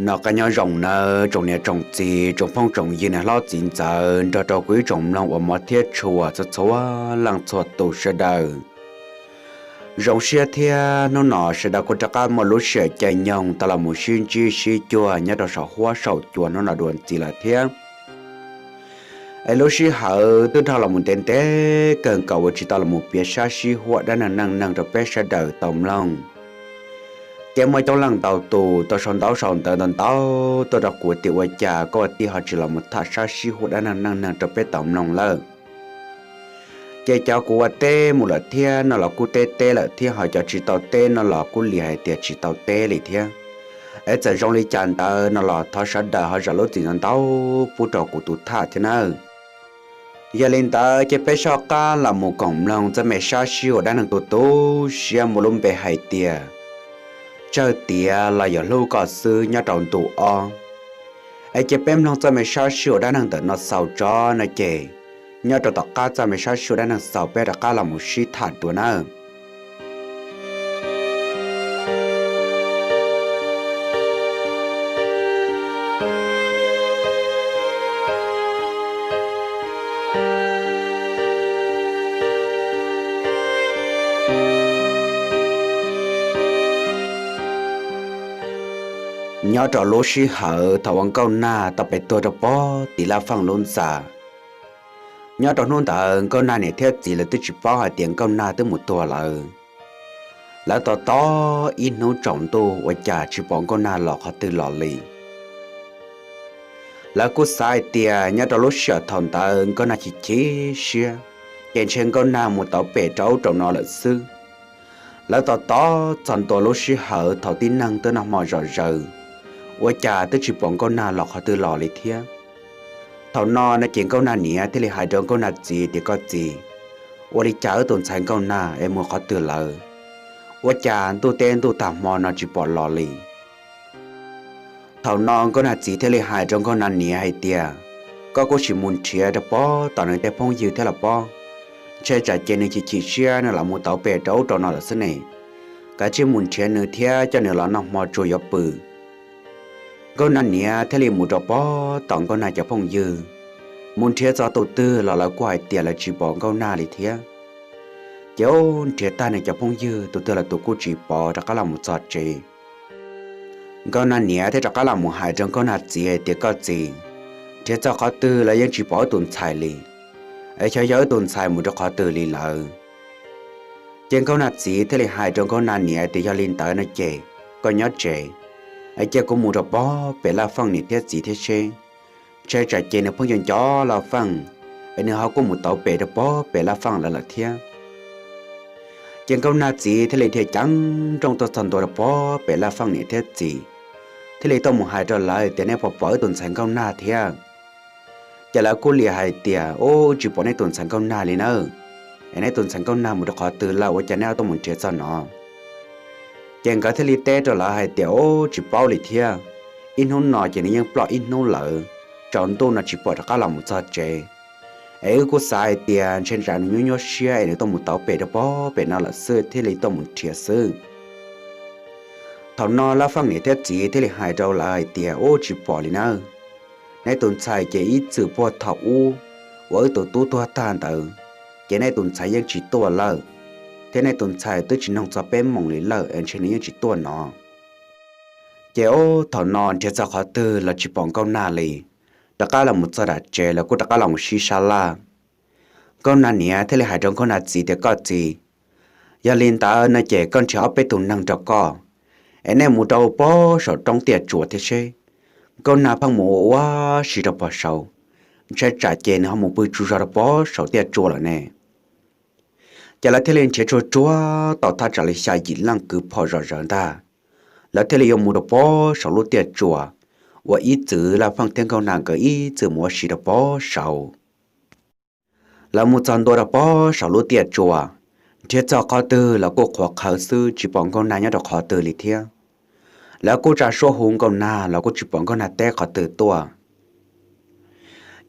Noj qab nyob zoo nawb tsoom niam tsoom txiv, tsoom phooj tsoom ywg, niam hlob txiv ntxawm nrog rau kuv ib tsoom mloog uas hmov thiab tshua txhua txhua leej txhua tus sawv daws. Zoo siab thiab hnub no sawv daws kuj rov qab muaj lub sij hawm caij nyoog tau los mus sib ntsib sib cuag nyob rau saum huab saum cua hnub no dua ntxiv lawm thiab. Es lub sij hawm twb dhau los mus ntev ntev kawg nkaus uas tsis tau los mus piav sab sib huab dab neeg neej neeg rau peb sawv daws tau mloog. Ces muaj coob leej ntau tus tau sau ntaub sau ntawv ntau ntau tuaj rau kuv tias ua cas koj ua tij ho tsis los mus tham sab sib huab dab neeg neej neeg rau peb tau mloog lawm. Ces cov kuv ua teb mus lawm thiab no los kuj teb teb lawm thiab, ho cov tsis tau teb no los kuj li hais tias tsis tau teb li thiab. Es txawm zoo li cas ntawd no los thov sawv daws ho zam lub txim ntau ntau pub rau kuv tus tham thiab nawb. Yog li ntawd ces peb soj qab los mus koom mloog txoj me sab sib huab dab neeg tu tu siab muaj lub npe hais tias Tsawg tiav los yog hlub koj xwb nyob rau ntu ob. Es ces peb mloog txoj me sab sib huab dab neeg ntawm no xaus tso no ces, nyob rau tom qab txoj me sab sib huab dab neeg xaus peb rov qab los mus sib tham dua nawb. Nyob rau lub sij hawm thaum uas Nkauj Nag tau pem tuag rau pog Tiv Laj Feej lub ntxa, nyob rau hnub ntawd Nkauj Nag niam thiab txiv lawv twb tsis paub hais tias Nkauj Nag twb mus tuag lawm. Lawv tos tos ib hnub tsaus ntuj ua cas tsis pom Nkauj Nag los qhov twg los li. Lawv kuj xav hais tias nyob rau lub sij hawm thaum ntawd Nkauj Nag chim chim siab, ces ntshe Nkauj Nag mus tau pem rau ub rau no lawm xwb. Lawv tos tos txog ntua lub sij hawm thaum tib neeg twb noj hmo zom zaws, ua cas twb tsis pom Nkauj Nag los qhov twg los li thiab. Thaum no no ces Nkauj Nag niam thiaj li hais rau Nkauj Nag txiv tias, Koj txiv, ua li cas wb tus ntxhais Nkauj Nag es mus qhov twg lawm? Ua cas ntuj teb ntuj tag hmo no tsis pom los li? Thaum no Nkauj Nag txiv thiaj li hais rau Nkauj Nag niam hais tias, Koj kuj sim mus nrhiav rau pog tom nws tej phooj ywg thiab los pob. Ntshe tsam ces nws chim chim siab nws los mus tau pem rau ub rau no lawm xwb ne. Kav tsij mus nrhiav nws thiab coj nws los noj hmo tsuas yuav pw. Nkauj Nag niam thiaj li mus rau pog tom Nkauj Nag cov phooj ywg, mus nrhiav txog tus twg los lawv kuj hais tias lawv tsis pom Nkauj Nag li thiab. Ces nrhiav tag nws cov phooj ywg tus twg los tus kuj tsis pom rov qab los mus txog tsev. Nkauj Nag niam thiaj rov qab los mus hais rau Nkauj Nag txiv hais tias, Koj txiv, nrhiav txog qhov twg los yeej tsis pom wb tus ntxhais li. Es xyov yog wb tus ntxhais mus rau qhov twg li lawm? Ces Nkauj Nag txiv thiaj li hais rau Nkauj Nag niam tias, Yog li ntawd no ces koj nyob tsev, es cia kuv mus rau pog pem Laj Feej niam thiab txiv thiab seb. Ntshe tsam ces nws pheej yuav nco Laj Feej, es nws ho kuj mus tau pem rau pog pem Laj Feej lawv lawm thiab. Ces Nkauj Nag txiv thiaj li dhia ceev nrooj tuaj txog ntua rau pog pem Laj Feej niam thiab txiv, thiaj li tuaj mus hais rau lawv tias, Neb puas pom wb tus ntxhais Nkauj Nag thiab? Ces lawv kuj li hais tias, Ub, tsis pom neb tus ntxhais Nkauj Nag li nawb. Es neb tus ntxhais Nkauj Nag mus rau qhov twg lawm ua cas neb ho tuaj mus nrhiav txog no? Ces nkawd thiaj li teb rau lawv hais tias, Ub, tsis paub li thiab. Ib hnub no ces nws yeej ploj ib hnub lawm, tsaus ntuj no tsis pom rov qab los mus txog tsev. Es wb kuj xav hais tias ntshe tsam nws nyuaj nyuaj siab es nws tuaj mus tau pem rau pog pem no lawm xwb thiaj li tuaj mus nrhiav xwb. Thaum no Laj Feej niam thiab txiv thiaj li hais rau lawv hais tias, Ub, tsis pom li nawb. Neb tus ntxhais ces ib txwm puag thaum ub uas wb tus tub tuag tag ntawd, ces neb tus ntxhais yeej tsis tuaj lawm, thiab neb tus ntxhais twb tsis noog txog peb moos li lawm es ntshe nws yeej tsis tuaj no. Ces ub, thaum no nrhiav txog qhov twg los tsis pom Nkauj Nag li. Rov qab los mus txog nram tsev lawv kuj rov qab los mus sib sab laj. Nkauj Nag niam thiaj li hais rau Nkauj Nag txiv tias, Koj txiv, yog li ntawd no ces koj nrhiav ob peb tus neeg rau koj, es nej mus rau pog saum roob Tiaj Tsuas thiab seb. Nkauj Nag pheej mus ua ua si rau pog saud, ntshe tsam ces nws ho mus pw tsaug zog rau pog saum Tiaj Tsuas lawm ne. Ces lawv thiaj li nrhiav tsuag tsuag tau thaj tsam li xya yim leej kwv phom zom zaws ntag. Lawv thiaj li yuav mus rau pog saum lub Tiaj Tsuas uas ib txwm Laj Feej thiab Nkauj Nag nkawd ib txwm mus ua si rau pog saud. Lawv mus txog ntua rau pog saum lub Tiaj Tsuas, nrhiav txog qhov twg los kuj qhuav qhawv xwb, tsis pom Nkauj Nag nyob rau qhov twg li thiab. Lawv kuj tsa suab hu Nkauj Nag los kuj tsis pom Nkauj Nag teb qhov twg tuaj.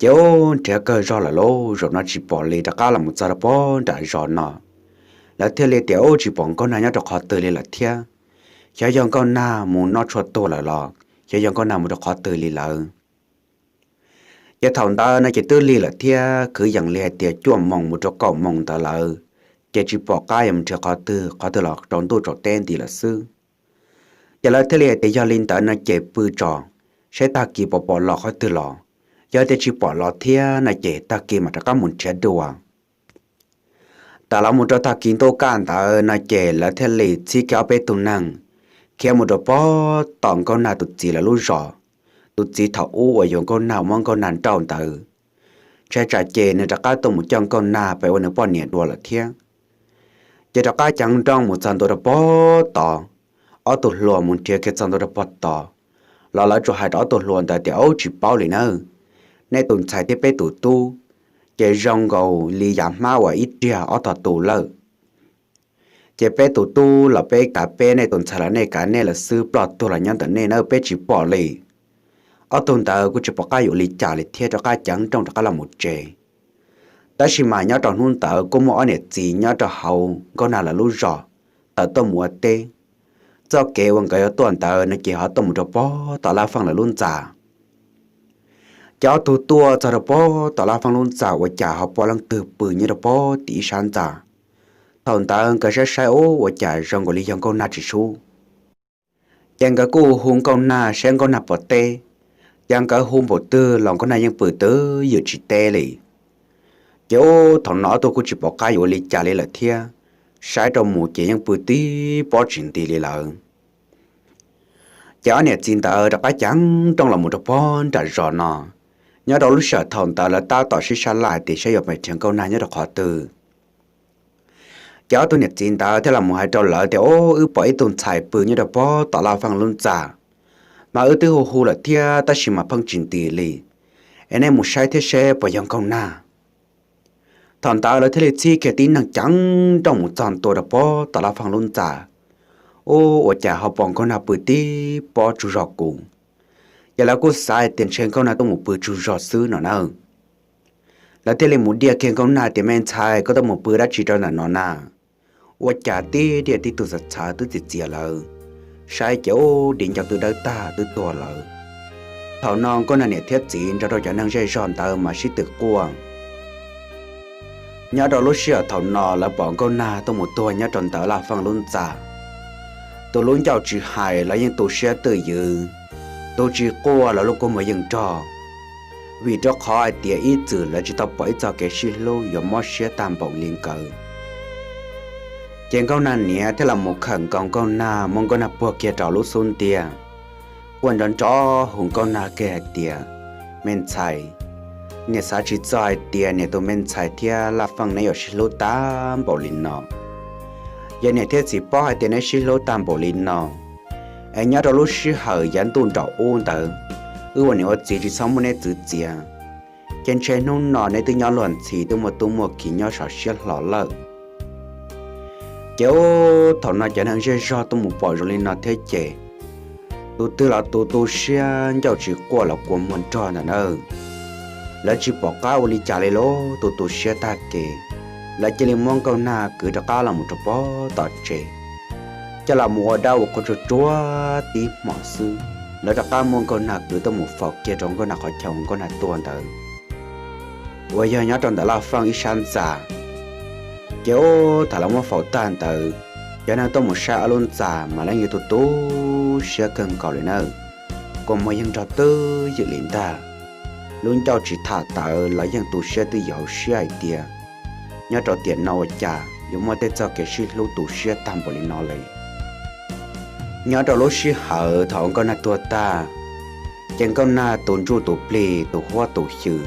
Ces ub, nrhiav kawg zog lawm lauj, zaum no tsis pom li, rov qab los mus txog rau pog nram zos no. Lawv thiaj li tias, Ub, tsis pom Nkauj Nag nyob rau qhov twg li lawm thiab. Xyov yog Nkauj Nag mus noj tshuaj tuag lawm los cov yog nkauj nag mus rau qhov twg li lawm. Ces thaum ntawd no ces twb lig lawm thiab, kwv yees li hais tias cuaj moos mus rau kaum moos ntawd lawm, ces tsis pom qab yuav mus nrhiav qhov twg, qhov twg los tsaus ntuj tsaus teb nti lawm xwb. Ces lawv thiaj li hais tias yog li ntawd no ces pw tso, saib tag kis pom pom los qhov twg los, yog tias tsis pom los thiab no ces tag kis mam rov qab mus nrhiav dua. Tas los mus rau tag kis ntuj kaj ntawd no ces lawv thiaj li txhib kiag ob peb tug neeg khiav mus rau pog tom nkauj nag tus txiv lawv lub zos. Tus txiv thaum ub uas yuav nkauj nag muab nkauj nag nrauj ntawd, ntshai tsam ces nws rov qab tuaj mus coj nkauj nag pem ua nws poj niam dua lawm thiab. Ces rov qab ceev nrooj mus txog ntua rau pog tod, ob tug hluas mus nrhiav kiag txog ntua rau pog tod, los lawv tsuas hais rau ob tug hluas ntawd tias, Ub, tsis paub li nawb, nej tus ntxhais thiab peb tus tub ces zoo nkaus li yav hmab uas ib riag ob tog tu lawm. Ces peb tus tub los peb kav peb, nej tus ntxhais los nej kav nej lawm xwb, ploj tuag los nyob ntawm nej na, peb tsis pom li. Ob tug ntawd kuj tsis pom qab yuav ua li cas li thiab, rov qab ceev nrooj rov qab los mus tsev. Tab sis mas nyob rau hnub ntawd kuj muaj ob niam txiv nyob rau hauv nkauj nag lawv lub zos tawm tuaj mus ua teb. Txoj kev uas nkawd yuav tuaj ntawd no ces ho tuaj mus rau pog tom Laj Feej lawv lub ntxa. Ces ob tug tuaj txog rau pog tom Laj Feej lub ntxa ua cas ho pom leej twg pw nyob rau pog tim ib sab ntxa. Thaum ntawd nkawd saib saib ub ua cas zoo nkaus li yog nkauj nag tsis sub. Ces nkawd kuj hu nkauj nag saib nkauj nag puas teb. Ces nkawd hu npaum twg los nkauj nag yeej pw twb ywm tsis teb li. Ces ub thaum no ob tug kuj tsis pom qab yuav ua li cas li lawm thiab, saib rau mus ces yeej pw tib pob tsis nti li lawm. Ces ob niam txiv ntawd rov qab ceev nrooj los mus rau pog nram zos no. Nyob rau lub sij hawm thaum ntawd lawv tab tom sib sab laj tias saib yuav pais nrhiav nkauj nag nyob rau qhov twg. Ces ob tug niam txiv ntawd thiaj los mus hais rau lawv tias, Ub, wb pom ib tug ntxhais pw nyob rau pog tom Laj Feej lub ntxa, mas wb twb hu hu lawm thiab tab sis mas pheej tsis nti li. Es nej mus saib thiab seb puas yog nkauj nag. Thaum ntawd lawv thiaj li txhib kiag tib neeg ceev nrooj mus txog ntua rau pog tom Laj Feej lub ntxa. Ub ua cas ho pom nkauj nag pw tib pob tsaug zog kuv. Ces lawv kuj xav hais tias ntshe nkauj nag tuaj mus pw tsaug zog xwb no na. Lawv thiaj li mus diaj kiag nkauj nag tias, Me ntxhais, koj tuaj mus pw dab tsi rau ntawm no na? Ua cas tib diaj tib tug txhav txhav twb txias txias lawm, saib ces ub di ncauj twb dawb tag twb tuag lawm. Thaum no nkauj nag niam thiab txiv nrog rau cov neeg zej zog ntawd mas sib tw quaj. Nyob rau lub sij hawm thaum no lawv pom nkauj nag tuaj mus tuag nyob rau ntawm Laj Feej lub ntxa. Tus lub ncauj tsis hais los yeej tu siab twj ywm, tus tsis quaj los lub kua muag yeej nrog, vim rau qhov hais tias ib txwm lawv tsis tau pom ib txoj kev sib hlub yuav mob siab tag npaum li nkawd. Ces nkauj nag niam thiaj los mus khawm nkaus nkauj nag, muab nkauj nag puag kiag rau lub xub ntiag, quaj nrov nrov hu nkauj nag kiag hais tias, Me ntxhais, niam xav tsis txog hais tias niam tus me ntxhais thiab Laj Feej neb yuav sib hlub tag npaum li no. Yog niam thiab txiv paub hais tias neb sib hlub tag npaum li no, es nyob rau lub sij hawm yav ntuj nraum ub ntawd, wb ua niam ua txiv tsis txhob muab neb txwv txiav, ces ntshe hnub no neb twb nyob luag ntxhi twb muaj tub muaj kiv nyob saum siab hlo lawm. Ces ub thaum no cov neeg zej zog tuaj mus pom zoo li no thiab ces, tus twg los tus tu siab, ncauj tsis quaj los kua muag nrog ntawm na. Lawv tsis pom qab ua li cas li lauj, tus tu siab tag kev, lawv cia li muab nkauj nag kwv rov qab los mus rau pog tom tsev, coj los mus ua dab ua qhua tsuag tsuag tib hmos xwb, lawv rov qab muab nkauj nag kwv tuaj mus faus kiag rau nkauj nag qhov chaw nkauj nag tuag ntawd, uas yog nyob rau ntawm Laj Feej ib sab ntxa. Ces ub thaum lawv muab faus tag ntawd, cov neeg tuaj mus saib ob lub ntxa mas leej yog tus tu siab kawg nkaus li na, kua muag yeej nrog twb ywm li ntag. Lub ncauj tsis tham tawv los yeej tu siab twj ywm hauv siab hais tias, nyob rau tiam no ua cas yuav muaj tej txoj kev sib hlub tu siab tag npaum li no li. Nyob rau lub sij hawm thaum nkauj nag tuag tag, ces nkauj nag tus ntsuj tus plig tus huab tus xyw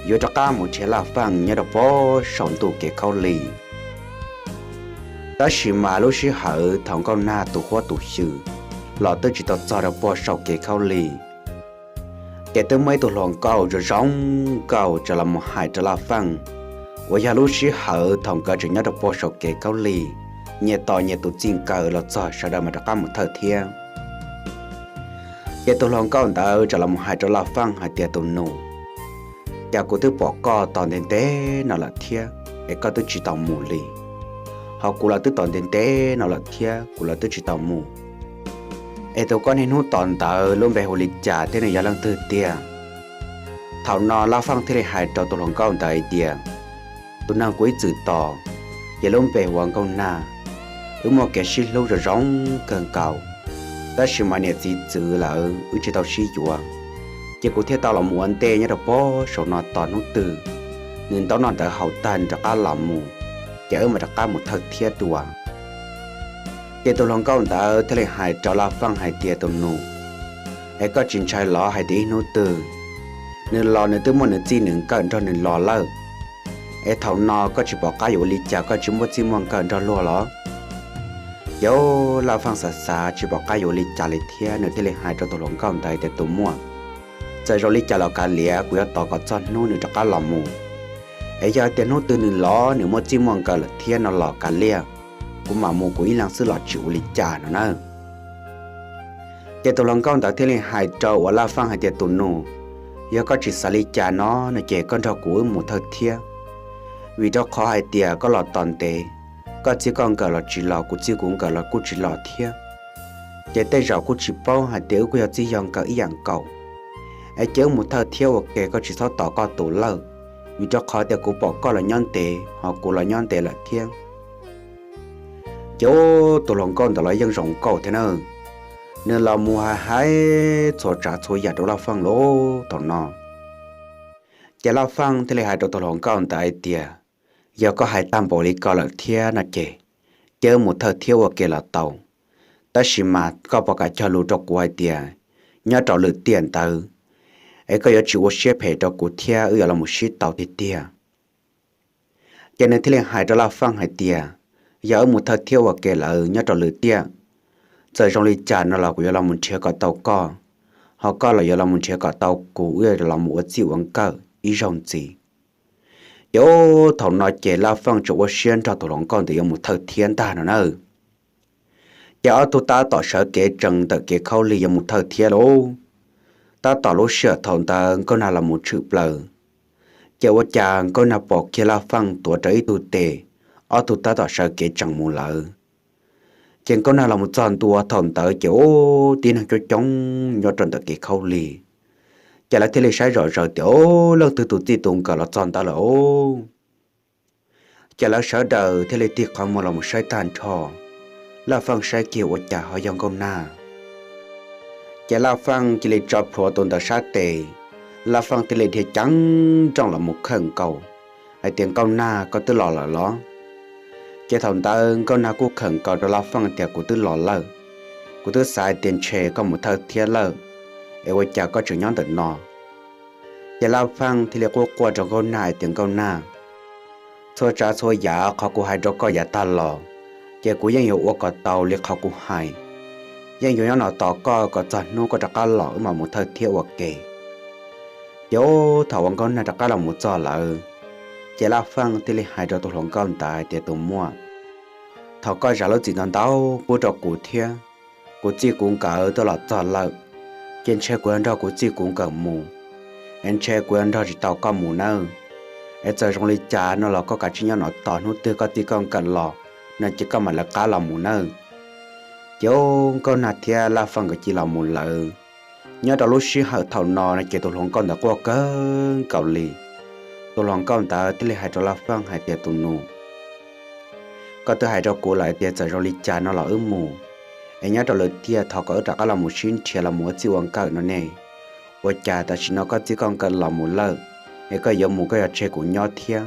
yuav rov qab mus nrhiav Laj Feej nyob rau pog saum ntuj kev khaub lig. Tab sis mas lub sij hawm thaum nkauj nag tus huab tus xyw los twb tsis tau txog rau pog saum kev khaub lig, ces twb muaj ib tug hluas nkauj zoo zoo nkauj txawm los mus hais rau Laj Feej, uas yog lub sij hawm thaum nkawd tseem nyob rau pog saum kev khaub lig, nyias tos nyias tus txij nkawm los txog sawv daws mas rov qab mus thawj thiab. Ces tus hluas nkauj ntawd txawm los mus hais rau Laj Feej hais tias, Tus nus, cas kuv twb pom koj tos ntev ntev no lawm thiab es koj twb tsis tau mus li, ho kuv los twb tos ntev ntev no lawm thiab kuv los twb tsis tau mus. Es tus koj niaj hnub tos ntawd lub npe hu li cas thiab nws yog leej twg tiag? Thaum no Laj Faj thiaj li hais rau tus hluas nkauj ntawd hais tias, tus neeg kuv ib txwm tos, ces lub npe hu ua Nkauj Nag. Wb muaj kev sib hlub zoo zoo kawg nkaus, tab sis mas niam txiv txwv lawm wb tsis tau sib yuav, ces kuv thiaj tau los mus ua ntej nyob rau pem saum no tos hnub twg nws ntaub noj ntawv haus tag nws rov qab los mus, ces wb mam rov qab mus thawj thiab dua. Ces tus hluas nkauj ntawd thiaj li hais rau Laj Faj hais tias, tus nus, es koj tsis ntshai los hais tias ib hnub twg nws los nws twb muaj nws txij nws nkawm nrog nws los lawm, es thaum no koj tsis pom qab yuav ua li cas, koj tsis muaj txij muaj nkawm nrog luag los? Ces Laj Faj xav xav tsis pom qab yuav ua li cas li thiab nws thiaj li hais rau tus hluas nkauj ntawd tias, tus muam, txawm zoo li cas los kav liam, kuv yuav tos kom txog hnub nws rov qab los mus. Es yog tias hnub twg nws los nws muaj txij muaj nkawm lawm thiab no los kav liam, kuv mam mus kuv ib leeg xwb los tsis ua li cas no na. Ces tus hluas nkauj ntawd thiaj li hais rau uas Laj Faj hais tias, tus nus, yog koj tsis xav li cas no no ces koj nrog kuv wb mus thawj thiab, vim rau qhov hais tias koj los tos ntev, koj txij koj nkawm los tsis los, kuv txij kuv nkawm los kuj tsis los thiab, ces tej zaum kuj tsis paub hais tias wb kuj yog txij yog nkawm ib yam nkaus. Es cia wb mus thawj thiab ua ke, koj tsis txhob tos koj tus lawj, vim rau qhov tias kuv pom koj los nyob ntev ho kuv los nyob ntev lawm thiab. Ces tus hluas nkauj ntawd los yeej zoo nkauj thiab na, nws los mus hais hais txhua tsav txhua yam rau Laj Faj lawm thaum no. Ces Laj Faj thiaj li hais rau tus hluas nkauj ntawd hais tias, yog koj hais tag npaum li ko lawm thiab no ces, cia wb mus thawj thiab ua ke los tau. Tab sis mas koj puas kam cog lus rau kuv hais tias, nyob rau lwm tiam ntawd, es koj yuav tsis ua siab phem rau kuv thiab wb yuav los mus sib tau tiag tiag? Ces nws thiaj li hais rau Laj Faj hais tias, yog wb mus thawj thiab ua ke lawm nyob rau lwm tiam, txawm zoo li cas no los kuv yuav los mus nrhiav kom tau koj, ho koj los yuav los mus nrhiav kom tau kuv, wb yuav los mus ua txij ua nkawm ib zaug ntxiv. Ces thaum no ces Laj Faj tsuas ua siab nrog tus hluas nkauj ntawd yuav mus thawj thiab ntag no na. Ces ob tug tab tom sawv kev tsees ntawm kev khaub lig yuav mus thawj thiab lauj. Tab tom lub sij hawm thaum ntawd Nkauj Nag los mus tshwm plaws, ces ua cas Nkauj Nag pom kiag Laj Faj tuav rawv ib tug tes, ob tug tab tom sawv kev tsees mus lawm. Ces Nkauj Nag los mus txog ntua thaum ntawd ces ub, tib neeg coob coob nyob rau ntawm kev khaub lig, ces lawv thiaj li saib zom zaws tias, ub, leej twg tus txij tus nkawm los txog ntawd lawm os. Ces lawv sawv daws thiaj li tig qhov muag los mus saib tag nrho. Laj Faj saib kiag ua cas ho yog Nkauj Nag. Ces Laj Faj cia li tso plhuav tus ntawd sab tes, Laj Faj thiaj li dhia ceev nrooj los mus khawm nkaus hais tias, Nkauj Nag, koj twb los lawm los? Ces thaum ntawd Nkauj Nag kuj khawm nkaus rau Laj Faj tias, kuv twb los lawm, kuv twb xav hais tias ntshe koj mus thawj thiab lawm, es ua cas koj tseem nyob ntawm no? Ces Laj Faj thiaj li quaj quaj rau Nkauj Nag hais tias, Nkauj Nag, txhua tsav txhua yam qhov kuv hais rau koj yav tag los, ces kuv yeej yuav ua kom tau li qhov kuv hais, yeej yuav nyob no tos koj kom txog hnub koj rov qab los wb mam mus thawj thiab ua ke. Ces thaum uas Nkauj Nag rov qab los mus txog lawm, ces Laj Faj thiaj li hais rau tus hluas nkauj ntawd hais tias, tus muam, thaum koj zam lub txim ntau ntau pub rau kuv thiab, kuv txij kuv nkawm twb los txog lawm, ces ntshe kuv yuav nrog kuv txij kuv nkawm mus, es ntshe kuv yuav nrog tsis tau koj mus nawb. Es txawm zoo li cas no los koj kav tsij nyob no tos hnub twg koj txij koj nkawm los no ces koj mam lawv qab los mus nawb. Ces Nkauj Nag thiab Laj Faj nkawd cia li los mus lawm. Nyob rau lub sij hawm thaum no no ces tus hluas nkauj ntawd quaj kawg nkaus li. Tus hluas nkauj ntawd thiaj li hais rau Laj Faj hais tias, tus nus, koj twb hais rau kuv lawm tias txawm zoo li cas no los wb mus, es nyob rau lwm tiam thov kom wb rov qab los mus sib nrhiav los mus ua txij ua nkawm no ne. Ua cas tam sim no koj txij koj nkawm los mus lawm, es koj yuav mus koj yuav tseg kuv nyob thiab?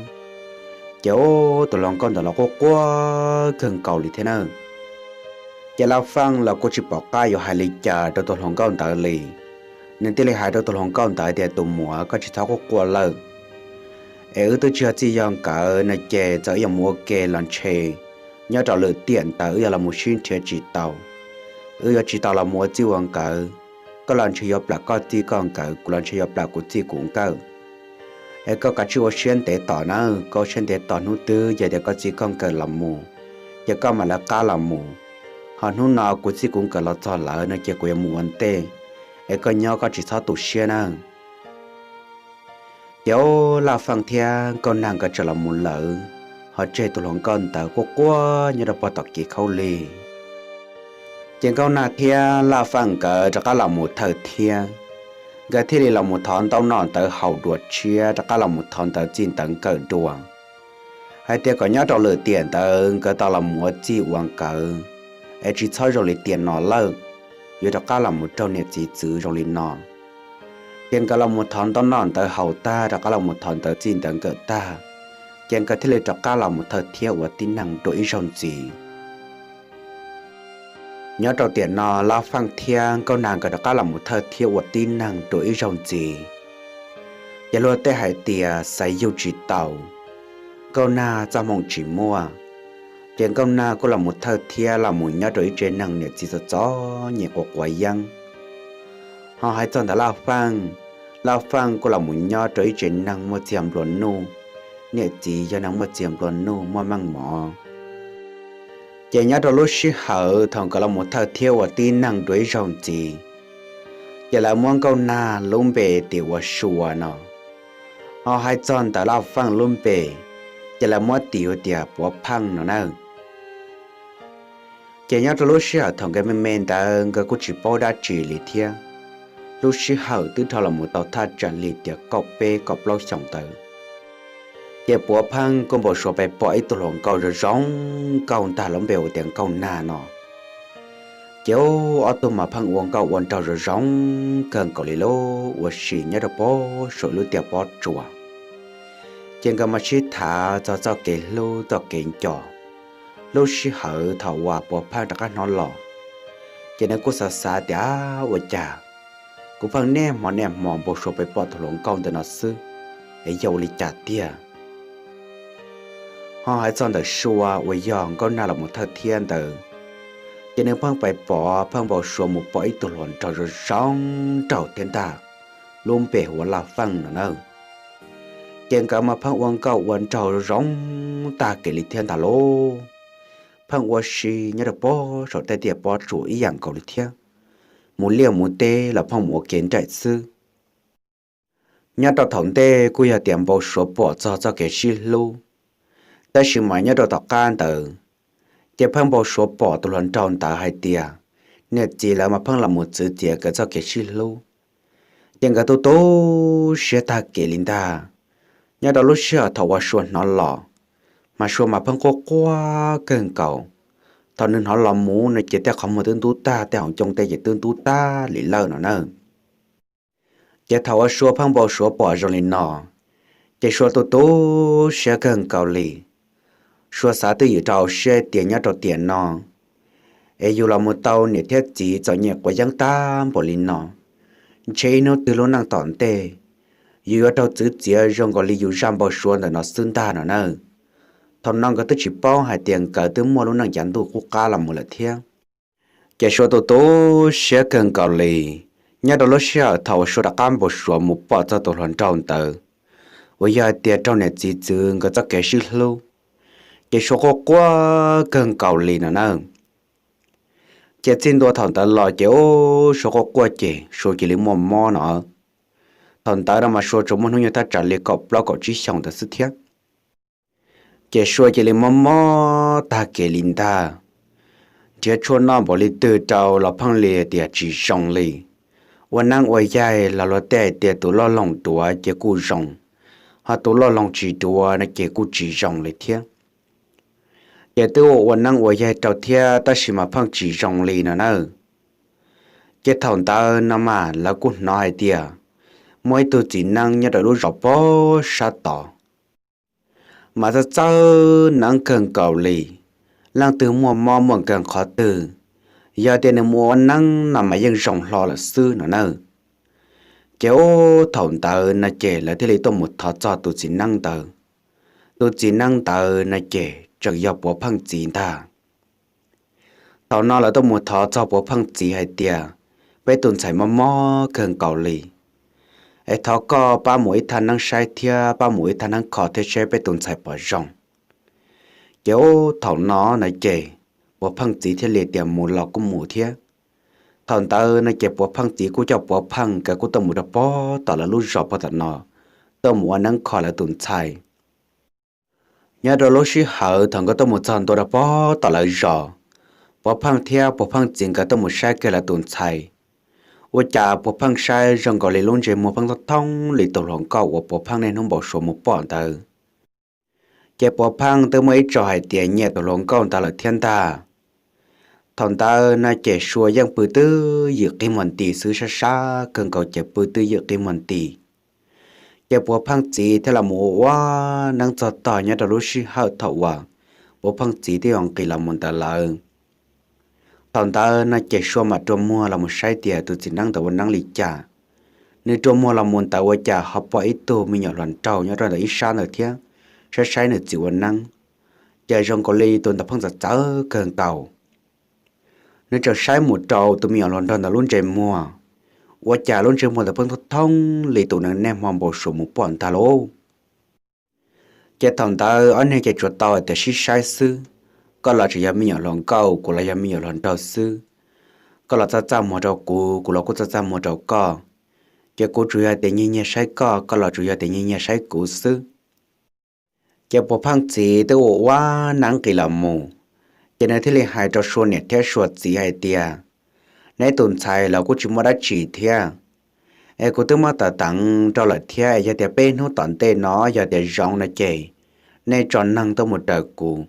Ces tus hluas nkauj ntawd los quaj quaj kawg nkaus li thiab na. Ces Laj Faj los kuj tsis pom qab yuav hais li cas rau tus hluas nkauj ntawd li. Nws thiaj li hais rau tus hluas nkauj ntawd tias, tus muam, koj tsis txhob quaj quaj lawm, es wb twb tsis yog txij yog nkawm no ces txawm wb yuav mus ua ke los ntshe nyob rau lwm tiam ntawd wb yuav los mus sib nrhiav tsis tau, wb yuav tsis tau los mus ua txij ua nkawm. Koj los ntshe yuav plam koj txij koj nkawm, kuv los ntshe yuav plam kuv txij kuv nkawm. Es koj kav tsij ua siab ntev tos nawb, koj ua siab ntev tos hnub twg yog tias koj txij koj nkawm los mus, ces koj mam lawv qab los mus. Ho hnub no kuv txij kuv nkawm los txog lawm no ces kuv yuav mus ua ntej, es koj nyob koj tsis txhob tu siab nawb. Ces Laj Faj thiab Nkauj Nag nkawd txawm los mus lawm, ho tseg tus hluas nkauj ntawd quaj quaj nyob rau pem tom kev khaub lig. Ces Nkauj Nag thiab Laj Faj nkawd rov qab los mus thawj thiab, nkawd thiaj li los mus thov ntaub noj ntawv haus dua tshiab, rov qab los mus thov ntawv txij ntawv nkawm dua, hais tias kom nyob rau lwm tiam ntawd nkawd tau los mus ua txij ua nkawm, es tsis txhob zoo li tiam no lawm, yuav rov qab los mus raug niam txiv txwv zoo li no. Ces nkawd los mus thov ntaub noj ntawv haus tag, rov qab los mus thov ntawv txij ntawv nkawm tag, ces nkawd thiaj li rov qab los mus thawj thiab ua tib neeg dua ib zaug ntxiv. Nyob rau tiam no Laj Faj thiab Nkauj Nag nkawd rov qab los mus thawj thiab ua tib neeg dua ib zaug ntxiv. Ces luag tej hais tias xaiv yug tsis tau, Nkauj Nag txoj hmoo tsis muaj, ces Nkauj Nag kuj los mus thawj thiab los mus nyob rau ib tsev neeg niam txiv txom txom nyem quav quav yeeb. Ho hais txog ntawm Laj Faj, Laj Faj kuj los mus nyob rau ib tsev neeg muaj txiag nplua nuj, niam txiv yog neeg muaj txiag nplua nuj muaj meej mom. Ces nyob rau lub sij hawm thaum nkawd los mus thawj thiab ua tib neeg dua ib zaug ntxiv, ces lawv muab Nkauj Nag lub npe tis ua Sua no. Ho hais txog ntawm Laj Faj lub npe, ces lawv muab tis ua tias Puav Pheej no na. Ces nyob rau lub sij hawm thaum nkawd me me ntawd nkawd kuj tsis paub dab tsi li thiab. Lub sij hawm twb dhau los mus tau thaj tsam li tias kaum peb kaum plaub xyoos ntawd, ces Puav Pheej kuj npau suav pais pom ib tug hluas nkauj zoo zoo nkauj ntag lub npe ua tias Nkauj Nag no. Ces ob tug mas pheej ua nkauj ua nraug zoo zoo kawg nkaus li lub ua si nyob rau pob saum lub tiaj pob tsuas. Ces nkawd mas sib tham txog txoj kev hlub txoj kev nco. Lub sij hawm thaum uas Puav Pheej rov qab hnov los, ces nws kuj xav xav tias, ua cas kuv pheej niaj hmo niaj hmo npau suav pais pom tus hluas nkauj ntawm no xwb, es yog ua li cas tiag? Ho hais txog ntawm Sua uas yog Nkauj Nag los mus thawj thiab ntawd, ces nws pheej pais pom pheej npau suav mus pom ib tug hluas nraug zoo zoo nraug thiab ntag, lub npe hu ua Laj Faj no na. Ces nkawd mas pheej ua nkauj ua nraug zoo tag kev li thiab ntag lauj. Pheej ua si nyob rau pob saum tej tiaj pob tsuas ib yam nkaus li thiab, mus liaj mus teb los pheej mus ua ke nraim xwb. Nyob rau thaum ntej kuj yog tias npau suav pom txog txoj kev sib hlub, tab sis mas nyob rau tom qab ntawd, ces pheej npau suav pom tus hluas nraug ntawd hais tias niam txiv lawv mas pheej los mus txwv txiav nkawd txoj kev sib hlub, ces nkawd tu tu siab tag kev li ntag. Nyob rau lub sij hawm thaum uas Sua hnov los, mas Sua mas pheej quaj quaj kawg nkaus. Thaum nws hnov los mus no ces tej qhov muag twb ntub tag, tej hauv ncoo tej ces twb ntub tag li lawm no na. Ces thaum uas Sua pheej npau suav pom zoo li no, ces Sua tu tu siab kawg nkaus li. Sua xav twj ywm rau hauv siab tias nyob rau tiam no es yus los mus tau niam thiab txiv txom nyem quav yeeb tag npaum li no, ntshe ib hnub twg lub neej tom ntej yus yuav raug txwv txiav zoo nkaus li yus zaj npau suav ntawm no xwb ntag no na. Thaum no nkawd twb tsis paub hais tias nkawd twb muaj lub neej cav ntuj qub qab los mus lawm thiab. Ces Sua tu tu siab kawg nkaus li. Nyob rau lub sij hawm thaum uas Sua rov qab npau suav mus pom txog tus hluas nraug ntawd uas yog hais tias raug niam txiv txwv nkawd txoj kev sib hlub, ces Sua quaj quaj kawg nkaus li no na. Ces txij ntua thaum ntawd los ces ub Sua quaj quaj ces Sua cia li muaj mob no. Thaum ntawd no mas Sua tsuas muaj hnub nyoog thaj tsam li kaum plaub kaum tsib xyoos ntawd xwb thiab. Ces Sua cia li mob mob tag kev li ntag. Nrhiav tshuaj noj npaum li twg rau los pheej li tias tsis zoo li. Ua neeb ua yaig los luag tej hais tias tus loj loog duav ces kuj zoo, ho tus loj loog tsis duav no ces kuj tsis zoo li thiab. Ces twb ua ua neeb ua yaig rau thiab tab sis mas pheej tsis zoo li no na. Ces thaum ntawd no mas lawv kuj hnov hais tias muaj ib tug txiv neeb nyob rau lub zos pob sab tod, mas txawj txawj neeb kawg nkaus li. Leej twg muaj mob muaj nkeeg qhov twg, yog tias nws mus ua neeb no mas yeej zoo hlo lawm xwb no na. Ces ub thaum ntawd no ces lawv thiaj li tuaj mus thov txog tus txiv neeb ntawd. Tus txiv neeb ntawd no ces tseem yog Puav Pheej txiv ntag. Thaum no lawv tuaj mus thov txog Puav Pheej txiv hais tias, peb tus ntxhais mob mob kawg nkaus li, es thov koj pab mus ib thaj neeb saib thiab pab mus ib thaj neeb kho thiab seb peb tus ntxhais puas zoo. Ces ub thaum no no ces Puav Pheej txiv thiaj li tias mus los kuj mus thiab. Thaum ntawd no ces Puav Pheej txiv kuj coj Puav Pheej nkawd kuj tuaj mus rau pob tom lawv lub zos pob tom no, tuaj mus ua neeb kho lawv tus ntxhais. Nyob rau lub sij hawm thaum nkawd tuaj mus txog ntua rau pob tom lawv zos, Puav Pheej thiab Puav Pheej txiv nkawd tuaj mus saib kiag lawv tus ntxhais. Ua cas Puav Pheej saib zoo nkaus li lub ntsej muag pheej thoob thoob li tus hluas nkauj uas Puav Pheej niaj hnub npau suav mus pom ntawd. Ces Puav Pheej twb muaj ib txoj hais tias nyiam tus hluas nkauj ntawd lawm thiab ntag. Thaum ntawd no ces Sua yeej pw twb ywm qig muag nti xwb, sab sab kawg nkaus ces pw twb ywm qig muag nti. Ces Puav Pheej txiv thiaj los mus ua ua neeb txog tog nyob rau lub sij hawm thaum uas Puav Pheej txiv twb yuav nqis los mus ntawd lawm. Thaum ntawd no ces Sua mam rua muag los mus saib tias tus txiv neeb ntawd ua neeb li cas. Nws rua muag los mus ntawd ua cas ho pom ib tug me nyuam hluas nraug nyob rau ntawm ib sab ntawd thiab, saib saib nws txiv ua neeb, ces zoo nkaus li tus ntawd pheej txawv txawv kawg nkaus. Nws tseem saib mus rau tus me nyuam hluas nraug ntawd lub ntsej muag, ua cas lub ntsej muag ntawd pheej thoob thoob li tus neeg niaj hmo npau suav mus pom ntag lauj. Ces thaum ntawd ob niag ces tsuas tau tias sib saib xwb, koj los tseem yog me nyuam hluas nkauj, kuv los yog me nyuam hluas nraug xwb. Koj los txaj txaj muag rau kuv, kuv los kuj txaj txaj muag rau koj. Ces kuv tsuas yog tias nyiag nyiag saib koj, koj los tsuas yog tias nyiag nyiag saib kuv xwb. Ces Puav Pheej txiv twb ua ua neeb nqis los mus, ces nws thiaj li hais rau Sua niam thiab Sua txiv hais tias, neb tus ntxhais los kuj tsis muaj dab tsi thiab, es kuv twb muab tawm teev rau lawm thiab, es yog tias peb hnub tom ntej no yog tias zoo no ces nej tso neeg tuaj mus raws kuv,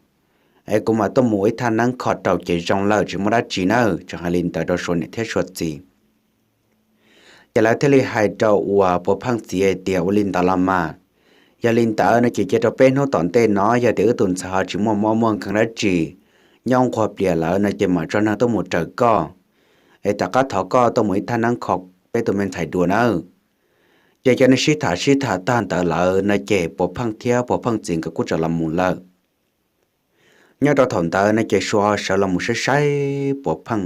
es kuv mam tuaj mus ua ib thaj neeb kho rau ces zoo lawm, tsis muaj dab tsi nawb. Tseem hais li ntawd rau Sua niam thiab Sua txiv. Ces lawv thiaj li hais rau uas Puav Pheej txiv hais tias, ua li ntawd los mas, yog li ntawd no ces cia rau peb hnub tom ntej no yog tias wb tus ntxhais ho tsis muaj mob muaj nkeeg dab tsi, nyob nquag plias lawm no ces mam tso neeg tuaj mus raws koj, es rov qab thov koj tuaj mus ib thaj neeb kho peb tus me ntxhais dua nawb. Ces cov neeg sib tham sib tham tag ntawd lawm no ces Puav Pheej thiab Puav Pheej txiv nkawd kuj txawm los mus lawm. Nyob rau thaum ntawd no ces Sua ho sawv los mus saib saib Puav Pheej,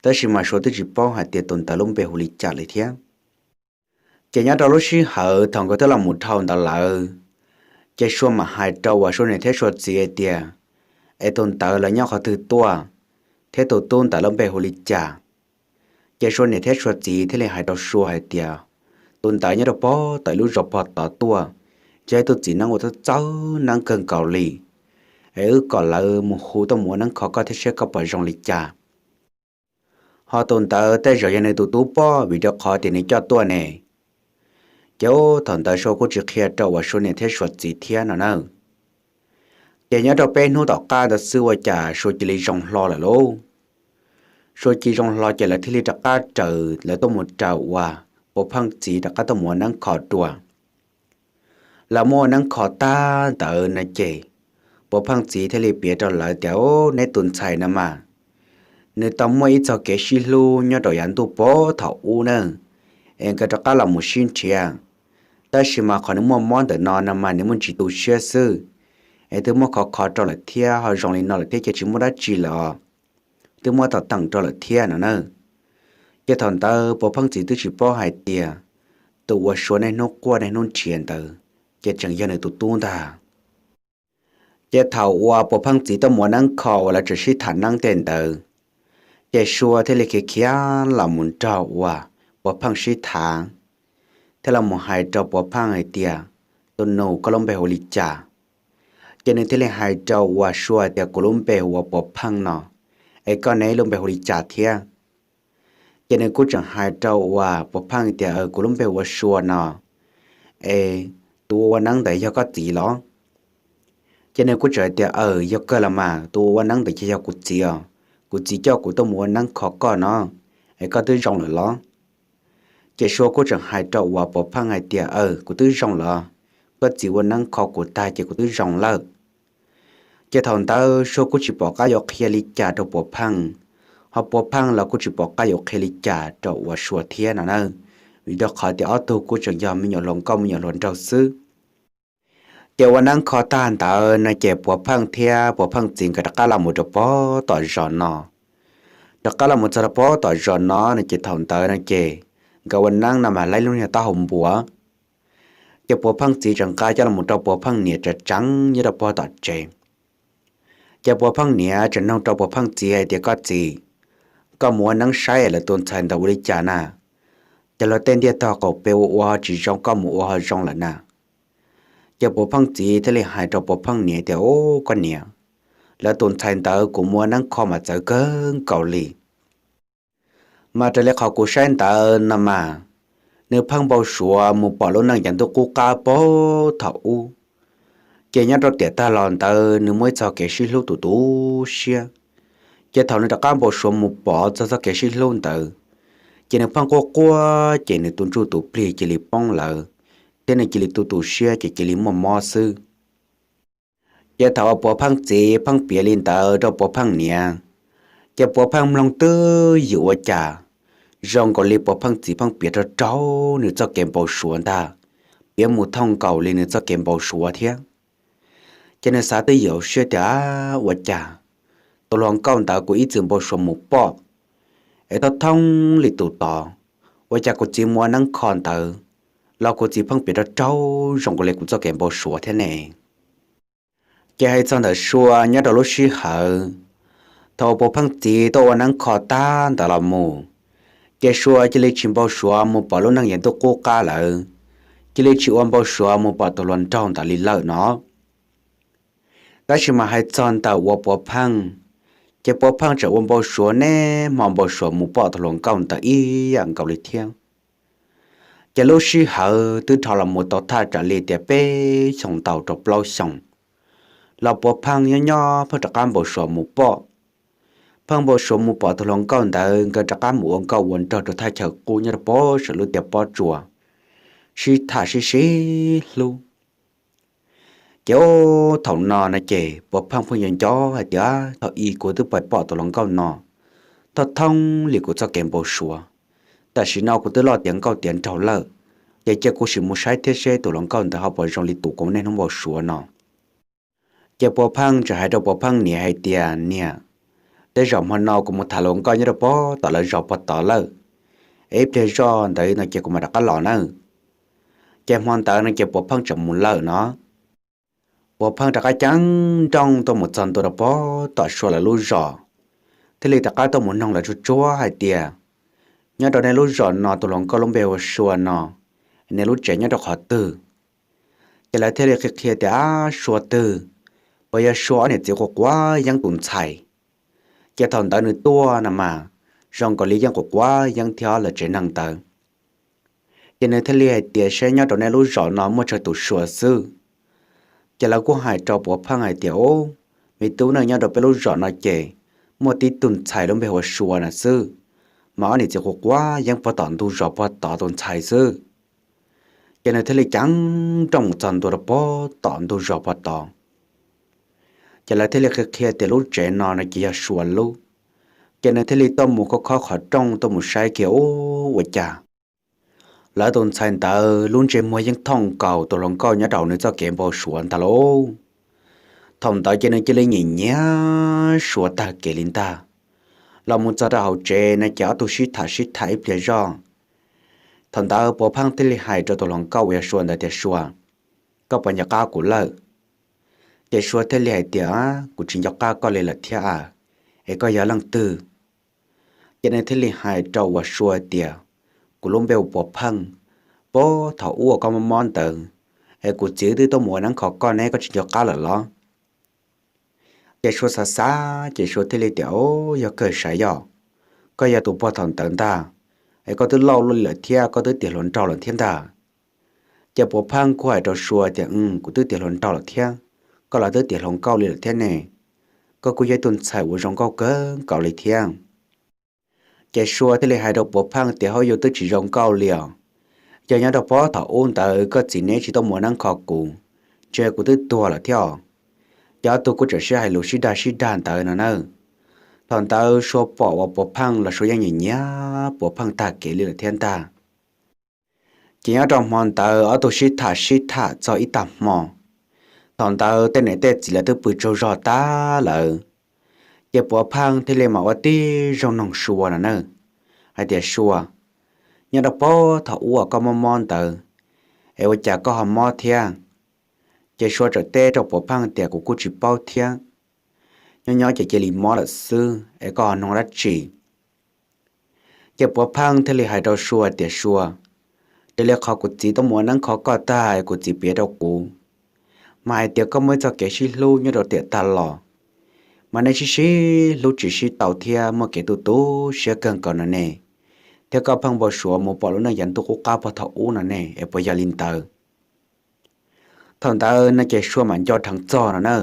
tab sis mas Sua twb tsis paub hais tias tus ntawd lub npe hu li cas li thiab. Ces nyob rau lub sij hawm thaum nkawd twb los mus dhau ntawd lawm, ces Sua mam hais rau uas Sua niam thiab Sua txiv hais tias, es tus ntawd lawv nyob qhov twg tuaj, thiab tus tub ntawd lub npe hu li cas? Ces Sua niam thiab Sua txiv thiaj li hais rau Sua hais tias, tus ntawd nyob rau pog tom ib lub zos pog tod tuaj, yog ib tug txiv neeb uas txawj txawj neeb kawg nkaus li, es wb kom lawv mus hu tuaj mus ua neeb kho koj thiab saib koj puas zoo li cas. Ho tus ntawd tej zaum yog nws tus tub pob vim rau qhov tias nws coj tuaj ne. Ces thaum ntawd Sua kuj tsis qhia rau uas Sua niam thiab Sua txiv thiab no na. Ces nyob rau peb hnub tom qab ntawd xwb ua cas Sua cia li zoo hlo lawm lauj. Sua cia li zoo hlo ces lawv thiaj li rov qab raws, lawv tuaj mus raws uas Puav Pheej txiv rov qab tuaj mus ua neeb kho dua. Lawv muab ua neeb kho tag ntawd no ces Puav Pheej txiv thiaj li piav rau lawv tias, neb tus ntxhais no mas, nws tau muaj ib txoj kev sib hlub nyob rau yav ntuj pog thaum ub na, es nkawd rov qab los mus sib nrhiav. Tab sis mas qhov nws muaj mob ntawm no no mas nws muaj ntsis tu siab xwb, es twb muab kho kho rau lawm thiab ho zoo li no lawm thiab ces tsis muaj dab tsi lawm os, twb muab tom teem rau lawm thiab no na. Ces thaum ntawd Puav Pheej txiv twb tsis paub hais tias tus uas Sua niaj hnub quaj niaj hnub nrhiav ntawd ces tseem yog nws tus tub ntag. Ces thaum uas Puav Pheej txiv tuaj mus ua neeb kho uas lawv tseem sib tham neeb tej ntawd, ces Sua thiaj li khiav khiav los mus nrog uas Puav Pheej sib tham, thiaj los mus hais rau Puav Pheej hais tias, tus nus, koj lub npe hu li cas? Ces nws thiaj li hais rau uas Sua tias, kuv lub npe hu ua Puav Pheej no, es koj ne, lub npe hu li cas thiab? Ces nws kuj tseem hais rau uas Puav Pheej tias, kuv lub npe hu ua Sua no, es tus ua ua neeb ntawd yog koj txiv los? Ces nws kuj tseem hais tias, aws, yog kawg los mas, tus ua ua neeb ntawd ces yog kuv txiv os, kuv txiv coj kuv tuaj mus ua neeb kho koj no, es koj twb zoo lawm los? Ces Sua kuj tseem hais rau uas Puav Pheej hais tias, aws, kuv twb zoo lawm, koj txiv ua neeb kho kuv tag ces kuv twb zoo lawm. Ces thaum ntawd Sua kuj tsis pom qab yuav qhia li cas rau Puav Pheej, ho Puav Pheej los kuj tsis pom qab yuav qhia li cas rau uas Sua thiab no na, vim rau qhov tias ob tug kuj tseem yog me nyuam hluas nkauj me nyuam hluas nraug xwb. Ces ua neeb kho tag ntawd no ces Puav Pheej thiab Puav Pheej txiv nkawd rov qab los mus rau pog tom zos no. Rov qab los mus txog rau pog tom zos no no ces thaum ntawd no ces nkawd ua neeb no mas laib lub niag taub hau npua. Ces Puav Pheej txiv tseem nqa coj los rau Puav Pheej niam tseem tseev nyob rau pog tom tsev. Ces Puav Pheej niam tseem nug rau Puav Pheej txiv hais tias, koj txiv, koj mus ua neeb saib lawv tus ntxhais ntawd ua li cas na? Ces luag tej ntiaj tog qaum pem ua ua ho tsis zoo, koj mus ua ho zoo lawm na? Ces Puav Pheej txiv thiaj li hais rau Puav Pheej niam tias, u, koj niam, Lawv tus ntxhais ntawd kuv muaj neeb kho mas txawv kawg nkaus li. Mas raws li qhov kuv saib ntawd no mas, nws pheej npau suav mus pom lub neej yav ntuj qub qab puag thaum ub. Ces nyob rau tiam tag los ntawd nws muaj ib txoj kev sib hlub tus tu siab. Ces thaum nws rov qab npau suav mus pom txog txoj kev sib hlub ntawd, ces nws pheej quaj quaj, ces nws tus ntsuj tus plig cia li poob lawm, thiab nws cia li tu tu siab ces cia li muaj mob xwb. Ces thaum uas Puav Pheej txiv pheej piav li ntawd rau Puav Pheej niam, ces Puav Pheej mloog twb ywm ua cas, zoo nkaus li Puav Pheej txiv pheej piav rau raug nws txoj kev npau suav ntag, piav mus thooj nkaus li nws txoj kev npau suav thiab. Ces nws xav twb ywm siab tias, ua cas tus hluas nkauj ntawd kuv ib txwm npau suav mus pom, es thoob thoob li tus tod, ua cas kuv txiv mus ua neeb kho ntawd los kuv txiv pheej piav rau raug zoo nkaus li kuv txoj kev npau suav thiab ne? Ces hais txog ntawm Sua nyob rau lub sij hawm thaum uas Puav Pheej txiv tuaj ua neeb kho tag ntawd los mus, ces Sua cia li tsis npau suav mus pom lub neej yav ntuj qub qab lawm, cia li tsis ua npau suav mus pom tus hluas nraug ntawd li lawm no. Tab sis mas hais txog ntawm uas Puav Pheej, ces Puav Pheej tseem ua npau suav niaj hmo npau suav mus pom tus hluas nkauj ntawd ib yam nkaus li thiab. Ces lub sij hawm twb dhau los mus tau thaj tsam li tias peb xyoos ntau rau plaub xyoos, los Puav Pheej nyob nyob pheej rov qab npau suav mus pom. Pheej npau suav mus pom tus hluas nkauj ntawd nkawd rov qab mus ua nkauj ua nraug rau thaj chaw qub nyob rau pem sawv lub tiaj pob tsuas, sib tham sib sib hlub. Ces ub thaum no no ces Puav Pheej pheej yuav nco hais tias thaum ub kuv twb pais pom tus hluas nkauj no, thoob thoob li kuv txoj kev npau suav. Tam sim no kuv twb loj tiav nkauj tiav nraug lawm, ces cia kuv sim mus saib thiab seb tus hluas nkauj ntawd ho puas zoo li tus kuv niaj hnub npau suav no. Ces Puav Pheej tseem hais rau Puav Pheej niam hais tias, niam, tej zaum hmo no kuv mus tham hluas nkauj nyob rau pem tom lawv zos pem tod lawm, es ib pliag zoj ntawd no ces kuv mam rov qab los nawb. Ces hmo ntawd no ces Puav Pheej tseem mus lawm no. Puav Pheej rov qab ceeb nrooj tuaj mus txog ntua rau pem tom Sua lawv lub zos, thiaj li rov qab tuaj mus noog lawv tsuag tsuag hais tias, nyob rau nej lub zos no tus hluas nkauj lub npe hu ua Sua no, nej lub tsev nyob rau qhov twg? Ces lawv thiaj li qhia qhia tias, ab, Sua twg, puas yog Sua ob niam txiv quav quav yeeb tus ntxhais. Ces thaum ntawd nws tuaj no mas, zoo nkaus li yeej quav quav yeeb thiab lawv tsev neeg ntawd. Ces nws thiaj li hais tias, saib nyob rau nej lub zos no muaj tsawg tus Sua xwb? Ces lawv kuj hais rau Puav Pheej hais tias, ub, me tub, nyob rau peb lub zos no ces muaj tib tug ntxhais lub npe hu ua Sua na xwb, mas ob niam txiv quav quav yeeb pem tom ntug zos pem tod tus ntxhais xwb. Ces nws thiaj li ceeb nrooj mus txog ntua rau pem tom ntug zos pem tod. Ces lawv thiaj li qhia qhia tias lub tsev no no ces yog Sua lub. Ces nws thiaj li tuaj mus khob khob qhov rooj tuaj mus saib kiag, ub, ua cas lawv tus ntxhais ntawd lub ntsej muag yeej thooj nkaus tus hluas nkauj nyob rau nws txoj kev npau suav ntag lauj. Thaum ntawd ces nws cia li nyiam nyiam Sua tag kev li ntag. Los mus txog rau hauv tsev no ces ob tug sib tham sib tham ib pliag zoj. Thaum ntawd Puav Pheej thiaj li hais rau tus hluas nkauj uas yog Sua ntawd tias, Sua, koj puas nco qab kuv lawm? Ces Sua thiaj li hais tias, kuv tsis nco qab koj li lawm thiab, es koj yog leej twg? Ces nws thiaj li hais rau uas Sua tias, kuv lub npe hu ua Puav Pheej. Puag thaum ub uas koj mob mob ntawd, es kuv txiv twb tuaj mus ua neeb kho koj ne, koj tsis nco qab lawm los? Ces Sua xav xav ces Sua thiaj li tias, o, yog kawg sav yog, koj yog tus puag thaum ntawd ntag, es koj twb laus luaj li lawm thiab koj twb tiav hluas nraug lawm thiab ntag. Ces Puav Pheej kuj hais rau Sua tias, kuv twb tiav hluas nraug lawm thiab, koj los twb tiav hluas nkauj li lawm thiab ne, koj kuj yog ib tug ntxhais uas zoo nkauj kawg nkaus li thiab. Ces Sua thiaj li hais rau Puav Pheej tias, hauj, yus twb tsis zoo nkauj li os. Yog nyob rau pem thaum ub ntawd koj txiv neb tsis tuaj mus ua neeb kho kuv, ntshe kuv twb tuag lawm thiab os. Ces ob tug kuj tseem sib hais lus sib dag sib dag ntawd no na. Thaum ntawd Sua pom uas Puav Pheej los Sua yeej nyiam nyiam Puav Pheej tag kev li lawm thiab ntag. Ces nyob rau hmo ntawd ob tug sib tham sib tham txog ib tag hmo. Thaum ntawd tej niam tej txiv lawv twb pw tsaug zog tag lawm. Ces Puav Pheej thiaj li mam ua tib zoo noog Sua no na, hais tias, Sua, nyob rau pem thaum ub uas koj mob mob ntawd, es ua cas koj ho mob thiab? Ces Sua txawm teb rau Puav Pheej tias, kuv kuj tsis paub thiab, nyob nyob ces cia li mob lawm xwb, es koj ho noog dab tsi? Ces Puav Pheej thiaj li hais rau Sua tias, Sua, raws li qhov kuv txiv tuaj mus ua neeb kho koj tag es kuv txiv piav rau kuv, mas hais tias koj muaj ib txoj kev sib hlub nyob rau tiam tag los, mas nej sib sib hlub tsis sib tau thiab muaj kev tu tu siab kawg nkaus no ne, thiab koj pheej npau suav mus pom lub neej yav ntuj qub qab puag thaum ub no ne es puas yog li ntawd? Thaum ntawd no ces Sua mam nco dheev txog no na,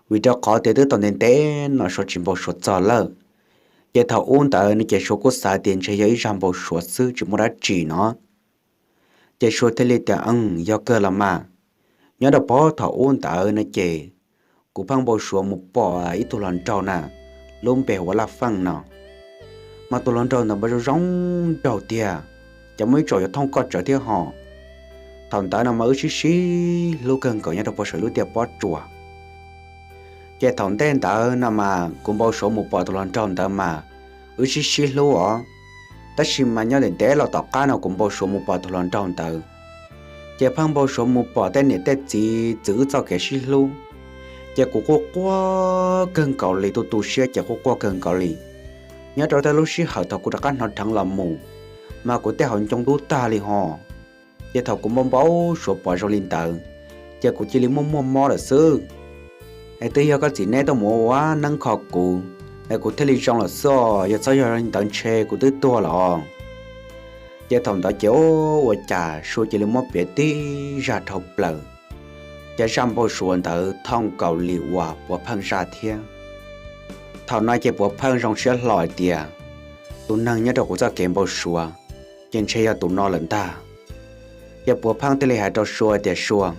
vim rau qhov tias twb tau ntev ntev no Sua tsis npau suav txog lawm. Ces thaum ub ntawd no ces Sua kuj xav tias ntshe yog ib zaj npau suav xwb tsis muaj dab tsi no. Ces Sua thiaj li tias, Eej, yog kawg los mas. Nyob rau puag thaum ub ntawd no ces kuv pheej npau suav mus pom ib tug hluas nraug na, lub npe hu ua Laj Feej no. Mas tus hluas nraug ntawd mas zoo zoo nraug tiag, ces muaj ib tsoom yuav thooj koj tsawv thiab hos. Thaum ntawd no mas wb sib sib hlub kawg nkaus nyob rau puag saum lub tiaj pob tsuas. Ces thaum ntej ntawd no mas kuv npau suav mus pom tus hluas nraug ntawd mas wb sib sib hlub os, tab sis mas nyob ntev ntev los tom qab no kuv npau suav mus pom tus hluas nraug ntawd, ces pheej npau suav mus pom tej niam tej txiv txwv wb txoj kev sib hlub. Ces kuv quaj quaj kawg nkaus li, tu tu siab ces quaj quaj kawg nkaus li. Nyob rau tej lub sij hawm thaum kuv rov qab hnov dheev los mus, mas kuv tej hauv ncoo dub tag li hos. Ces thaum kuv npau npau suav pom zoo li ntawd, ces kuv cia li muaj muaj mob lawm xwb. Es twb yog koj txiv neb tuaj mus ua neeb kho kuv, es kuv thiaj li zoo lawm xwb os, yog txhob yog li ntawd ntshe kuv twb tuag lawm os. Ces thaum ntawd ces ua cas Sua cia li muab piav tib zaj dhau plaws, ces zaj npau suav ntawd thooj nkaus li uas Puav Pheej zaj thiab. Thaum no ces Puav Pheej zoo siab hlo hais tias, tus neeg nyob rau kuv txoj kev npau suav ces ntshe yog tus no lawm ntag. Ces Puav Pheej thiaj li hais rau Sua tias, Sua,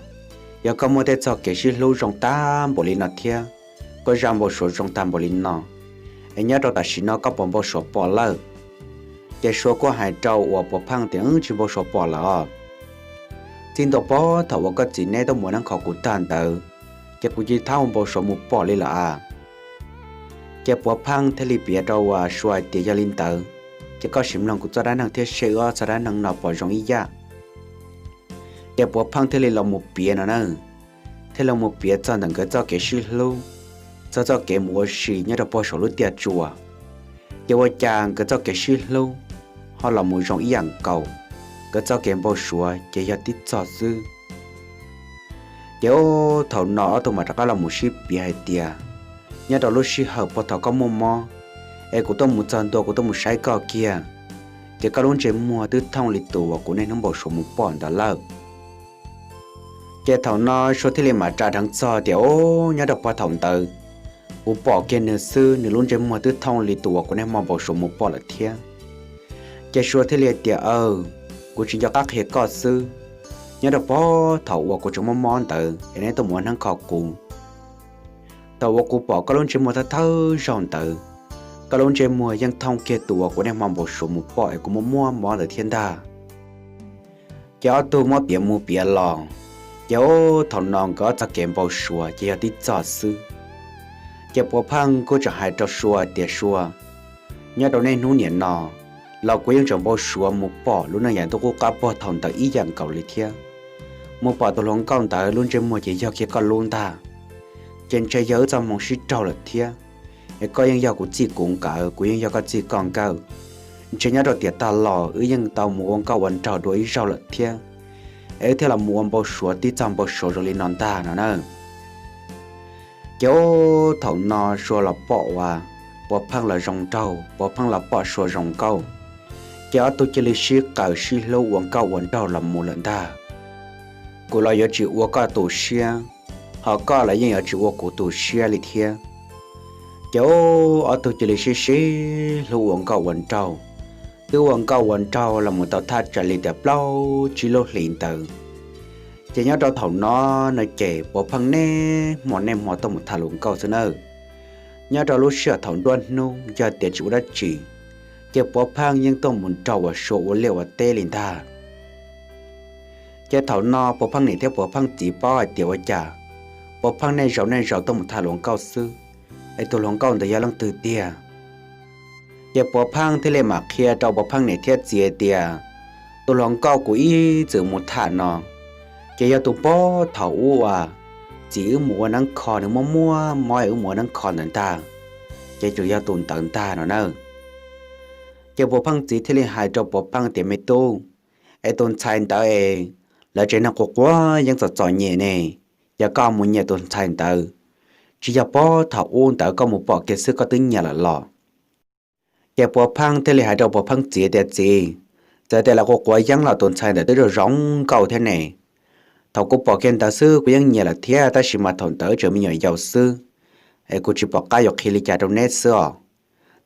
yog koj muaj tej txoj kev sib hlub zoo tag npaum li no thiab koj zaj npau suav zoo tag npaum li no, es nyob rau tam sim no koj puas npau suav pom lawm? Ces Sua kuj hais rau uas Puav Pheej tias, Wb tsis npau suav pom lawm os. Txij ntua puag thaum uas koj txiv neb tuaj mus neeb kho kuv tag ntawd, ces kuv cia li txhob ua npau suav mus pom li lawm a. Ces Puav Pheej thiaj li piav rau uas Sua hais tias, Yog li ntawd, ces koj sim mloog kuv txoj dab neeg thiab seb wb ob txoj dab neeg no puas zoo ib yam. Ces Puav Pheej thiaj li los mus piav no na, thiaj los mus piav txog ntawm nkawd txoj kev sib hlub, txog txoj kev mus ua si nyob rau puag saum lub tiaj tsua. Ces ua cas nkawd txoj kev sib hlub ho los mus zoo ib yam nkaus, nkawd txoj kev npau suav ces yog tib txog xwb. Ces thaum no ob tug mam rov qab los mus sib piav hais tias, Nyob rau lub sij hawm puag thaum koj muaj mob, es kuv tuaj mus txog ntua kuv tuaj mus saib koj kiag, ces koj lub ntsej muag twb thooj li tus uas kuv niaj hnub npau suav mus pom ntawd lawm. Ces thaum no Sua thiaj li mam tsa dheev txog tias, Au, nyob rau puag thaum ntawd kuv pom kiag nws xwb, nws lub ntsej muag twb thooj li tus uas kuv niaj hmo npau suav mus pom lawm thiab. Ces Sua thiaj li tias, Aw, kuv tsis nco qab qhia koj xwb. Nyob rau puag thaum uas kuv tseem muaj mob ntawd es neb tuaj mus ua neeb kho kuv, thaum uas kuv pom koj lub ntsej muag thawj thawj zaug ntawd, koj lub ntsej muag yeej thooj kiag tus uas kuv niaj hmo npau suav mus pom es kuv muaj muaj mob ntawd thiab ntag. Ces ob tug muab piav mus piav los, ces thaum no nkawd ob txoj kev npau suav ces yog tib txog xwb. Ces Puav Pheej kuj tseem hais rau Sua tias, Sua, nyob rau niaj hnub niam no los kuv yeej tseem npau suav mus pom lub neej yav ntuj qub qab puag thaum ntawd ib yam nkaus li thiab. Mus pom tus hluas nkauj ntawd lub ntsej muag ces yog kiag koj lub ntag. Ces ntshe yog wb txoj hmoo sib raug lawm thiab, es koj yeej yog kuv txij kuv nkawm, kuv yeej yog koj txij koj nkawm. Ntshe nyob rau tiam tag los wb yeej tau mus ua nkauj ua nraug dua ib zaug lawm thiab, es wb thiaj los mus ua npau suav tib txog npau suav zoo li no ntag no na. Ces thaum no Sua los pom uas Puav Pheej los zoo nraug, Puav Pheej los pom Sua zoo nkauj, ces ob tug cia li sib qawm sib hlub ua nkauj ua nraug los mus lawm ntag. Kuv los yuav tsis ua koj tu siab, ho koj los yeej yuav tsis ua kuv tu siab li thiab. Ces ob tug cia li sib sib hlub ua nkauj ua nraug. Twb ua nkauj ua nraug los mus tau thaj tsam li tias plaub tsib lub hlis ntawd, ces nyob rau thaum no no ces Puav Pheej niaj hmo niaj hmo tuaj mus tham hluas nkauj xwb nawb. Nyob rau lub sij hawm thaum nruab hnub yog tias tsis ua dab tsi, ces Puav Pheej yeej tuaj mus nrog uas Sua ua liaj ua teb li ntag. Ces thaum no Puav Pheej niam thiab Puav Pheej txiv paub hais tias ua cas Puav Pheej niaj zaus niaj zaus tuaj mus tham hluas nkauj xwb, es tus hluas nkauj ntawd yog leej twg tiag. Ces Puav Pheej thiaj li mam qhia rau Puav Pheej niam thiab txiv hais tias, tus hluas nkauj kuv ib txwm mus tham no, ces yog tus puag thaum ub uas txiv wb mus ua neeb kho, nws muaj muaj mob es wb mus ua neeb kho ntawd ntag, ces tsuas yog tus ntawd ntag no na. Ces Puav Pheej txiv thiaj li hais rau Puav Pheej tias, me tub, es tus ntxhais ntawd es lawv tsev neeg quav quav yeeb txom txom nyem ne, yog koj mus nyiam tus ntxhais ntawd, tsis yog puag thaum ub ntawd koj mus pom kiag xwb koj twb nyiam lawm los? Ces Puav Pheej thiaj li hais rau Puav Pheej txiv tias, Txiv, txawm tias lawv quav quav yeeb los tus ntxhais ntawd twb zoo zoo nkauj thiab ne. Thaum kuv pom kiag ntawd xwb kuv yeej nyiam lawm thiab, tab sis mas thaum ntawd tseem me nyuam yaus xwb, es kuv tsis pom qab yuav qhia li cas rau neb xwb os.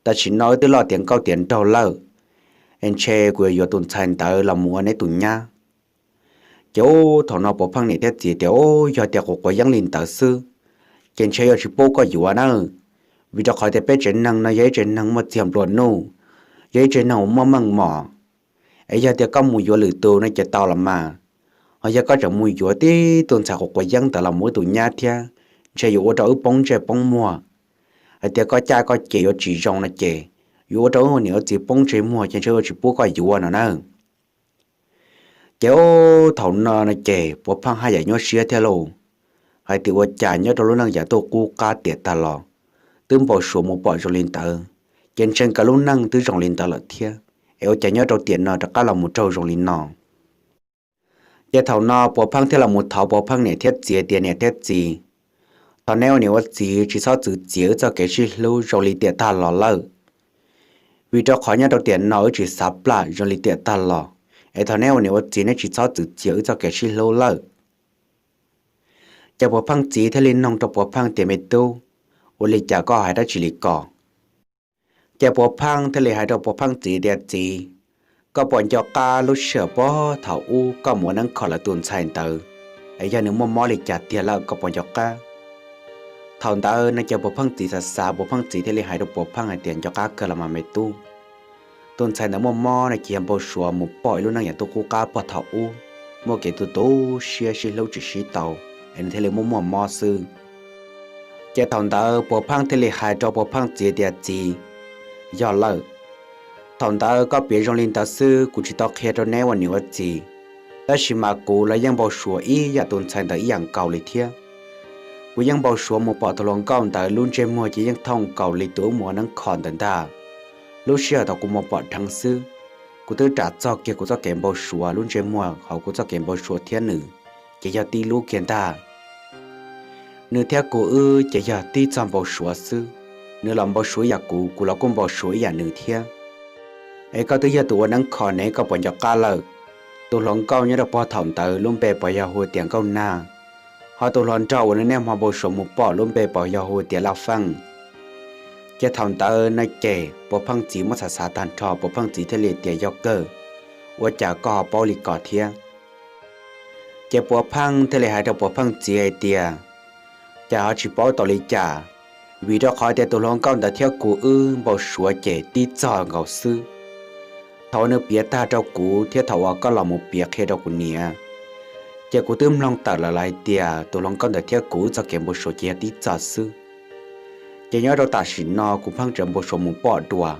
Tam sim no wb twb loj tiav nkauj tiav nraug lawm, es ntshe kuv yuav yuav tus ntxhais ntawd los mus ua neb tus nyab. Ces ub, thaum no Puav Pheej niam thiab txiv tias, Ub, yog tias quav quav yeeb li ntawd xwb, ces ntshe yuav tsis pub koj yuav na. Vim rau qhov tias peb tsev neeg no yog ib tsev neeg muaj txiag nplua nuj, yog ib tsev neeg uas muaj meej mom, es yog tias koj mus yuav lwm tus no ces tau los mas, ho yog koj tseem mus yuav tib tug ntxhais quav quav yeeb ntawd los mus ua tus nyab thiab, ntshe yuav ua rau wb poob ntsej poob muag. Hais tias koj caj koj ces yuav tsis zoo no ces yuav ua rau wb niam wb txiv poob ntsej muag ces ntshe yuav tsis pub koj yuav no na. Ces ub, thaum no no ces Puav Pheej haj yam nyuaj siab thiab lauj, hais tias ua cas nyob rau lub neej yav ntuj qub qab tiam tag los twb npau suav mus pom zoo li ntawd, ces ntshe nkawd lub neej twb zoo li ntawd lawm thiab, es ua cas nyob rau tiam no rov qab los mus raug zoo li no. Ces thaum no Puav Pheej thiaj los mus thov Puav Pheej niam thiab txiv tias, Niam thiab txiv, thov neb ua niam ua txiv tsis txhob txwv txiav wb txoj kev sib hlub zoo li tiam tag los lawm, vim rau qhov nyob rau tiam no wb tsis xav plam zoo li tiam tag los, es thov neb ua niam ua txiv neb tsis txhob txwv txiav wb txoj kev sib hlub lawm. Ces Puav Pheej txiv thiaj li noog rau Puav Pheej tias, Me tub, ua li cas koj hais dab tsi li ko? Ces Puav Pheej thiaj li hais rau Puav Pheej txiv tias, Txiv, koj puas nco qab lub sij hawm puag thaum ub koj mus ua neeb kho lawv tus ntxhais ntawd, es yog nws muaj mob li cas tiag lawm koj puas nco qab? Thaum ntawd no ces Puav Pheej txiv xav xav, Puav Pheej txiv thiaj li hais rau Puav Pheej hais tias, Nco qab kawg los mas me tub. Tus ntxhais ntawd muaj mob no ces yog npau suav mus pom ib lub neej yav ntuj qub qab puag thaum ub, muaj kev tu tu siab sib hlub tsis sib tau, es nws thiaj li muaj muaj mob xwb. Ces thaum ntawd Puav Pheej thiaj li hais rau Puav Pheej txiv tias, Txiv, yog lawm, thaum ntawd koj piav zoo li ntawd xwb kuv tsis tau qhia rau neb ua niam ua txiv, tab sis mas kuv los yeej npau suav ib yam tus ntxhais ntawd ib yam nkaus li thiab. Kuv yeej npau suav mus pom tus hluas nkauj ntawd lub ntsej muag ces yeej thooj nkaus li tus wb mus ua neeb kho ntawd ntag. Lub sij hawm thaum kuv mus pom dheev xwb, kuv twb ras txog kiag kuv txoj kev npau suav lub ntsej muag hauv kuv txoj kev npau suav thiab nws, ces yog tib lub kiag ntag. Nws thiab kuv wb ces yog tib txog npau suav xwb, nws los npau suav ib yam kuv, kuv los kuj npau suav ib yam nws thiab. Es koj twb yog tus ua neeb kho ne koj puas nco qab lawm? Tus hluas nkauj nyob rau puag thaum ntawd lub npe puas yog hu tias Nkauj Nag, ho tus hluas nraug uas nws niaj hmo npau suav mus pom lub npe puas yog hu tias Laj Feej? Ces thaum ntawd no ces Puav Pheej txiv muab xav xav tag nrho, Puav Pheej txiv thiaj li tias, Yog kawg, ua cas koj ho paub li ko thiab? Ces Puav Pheej thiaj li hais rau Puav Pheej txiv hais tias, Cas ho tsis paub tau li cas, vim rau qhov tias tus hluas nkauj ntawd thiab kuv wb npau suav ces tib txog nkaus xwb. Thaum uas nws piav tag rau kuv thiab thaum uas koj los mus piav qhia rau kuv niam, ces kuv twb mloog tawm lawm hais tias tus hluas nkauj ntawd thiab kuv wb txoj kev npau suav ces yog tib txog xwb. Ces nyob rau tam sim no kuv pheej tseem npau suav mus pom dua,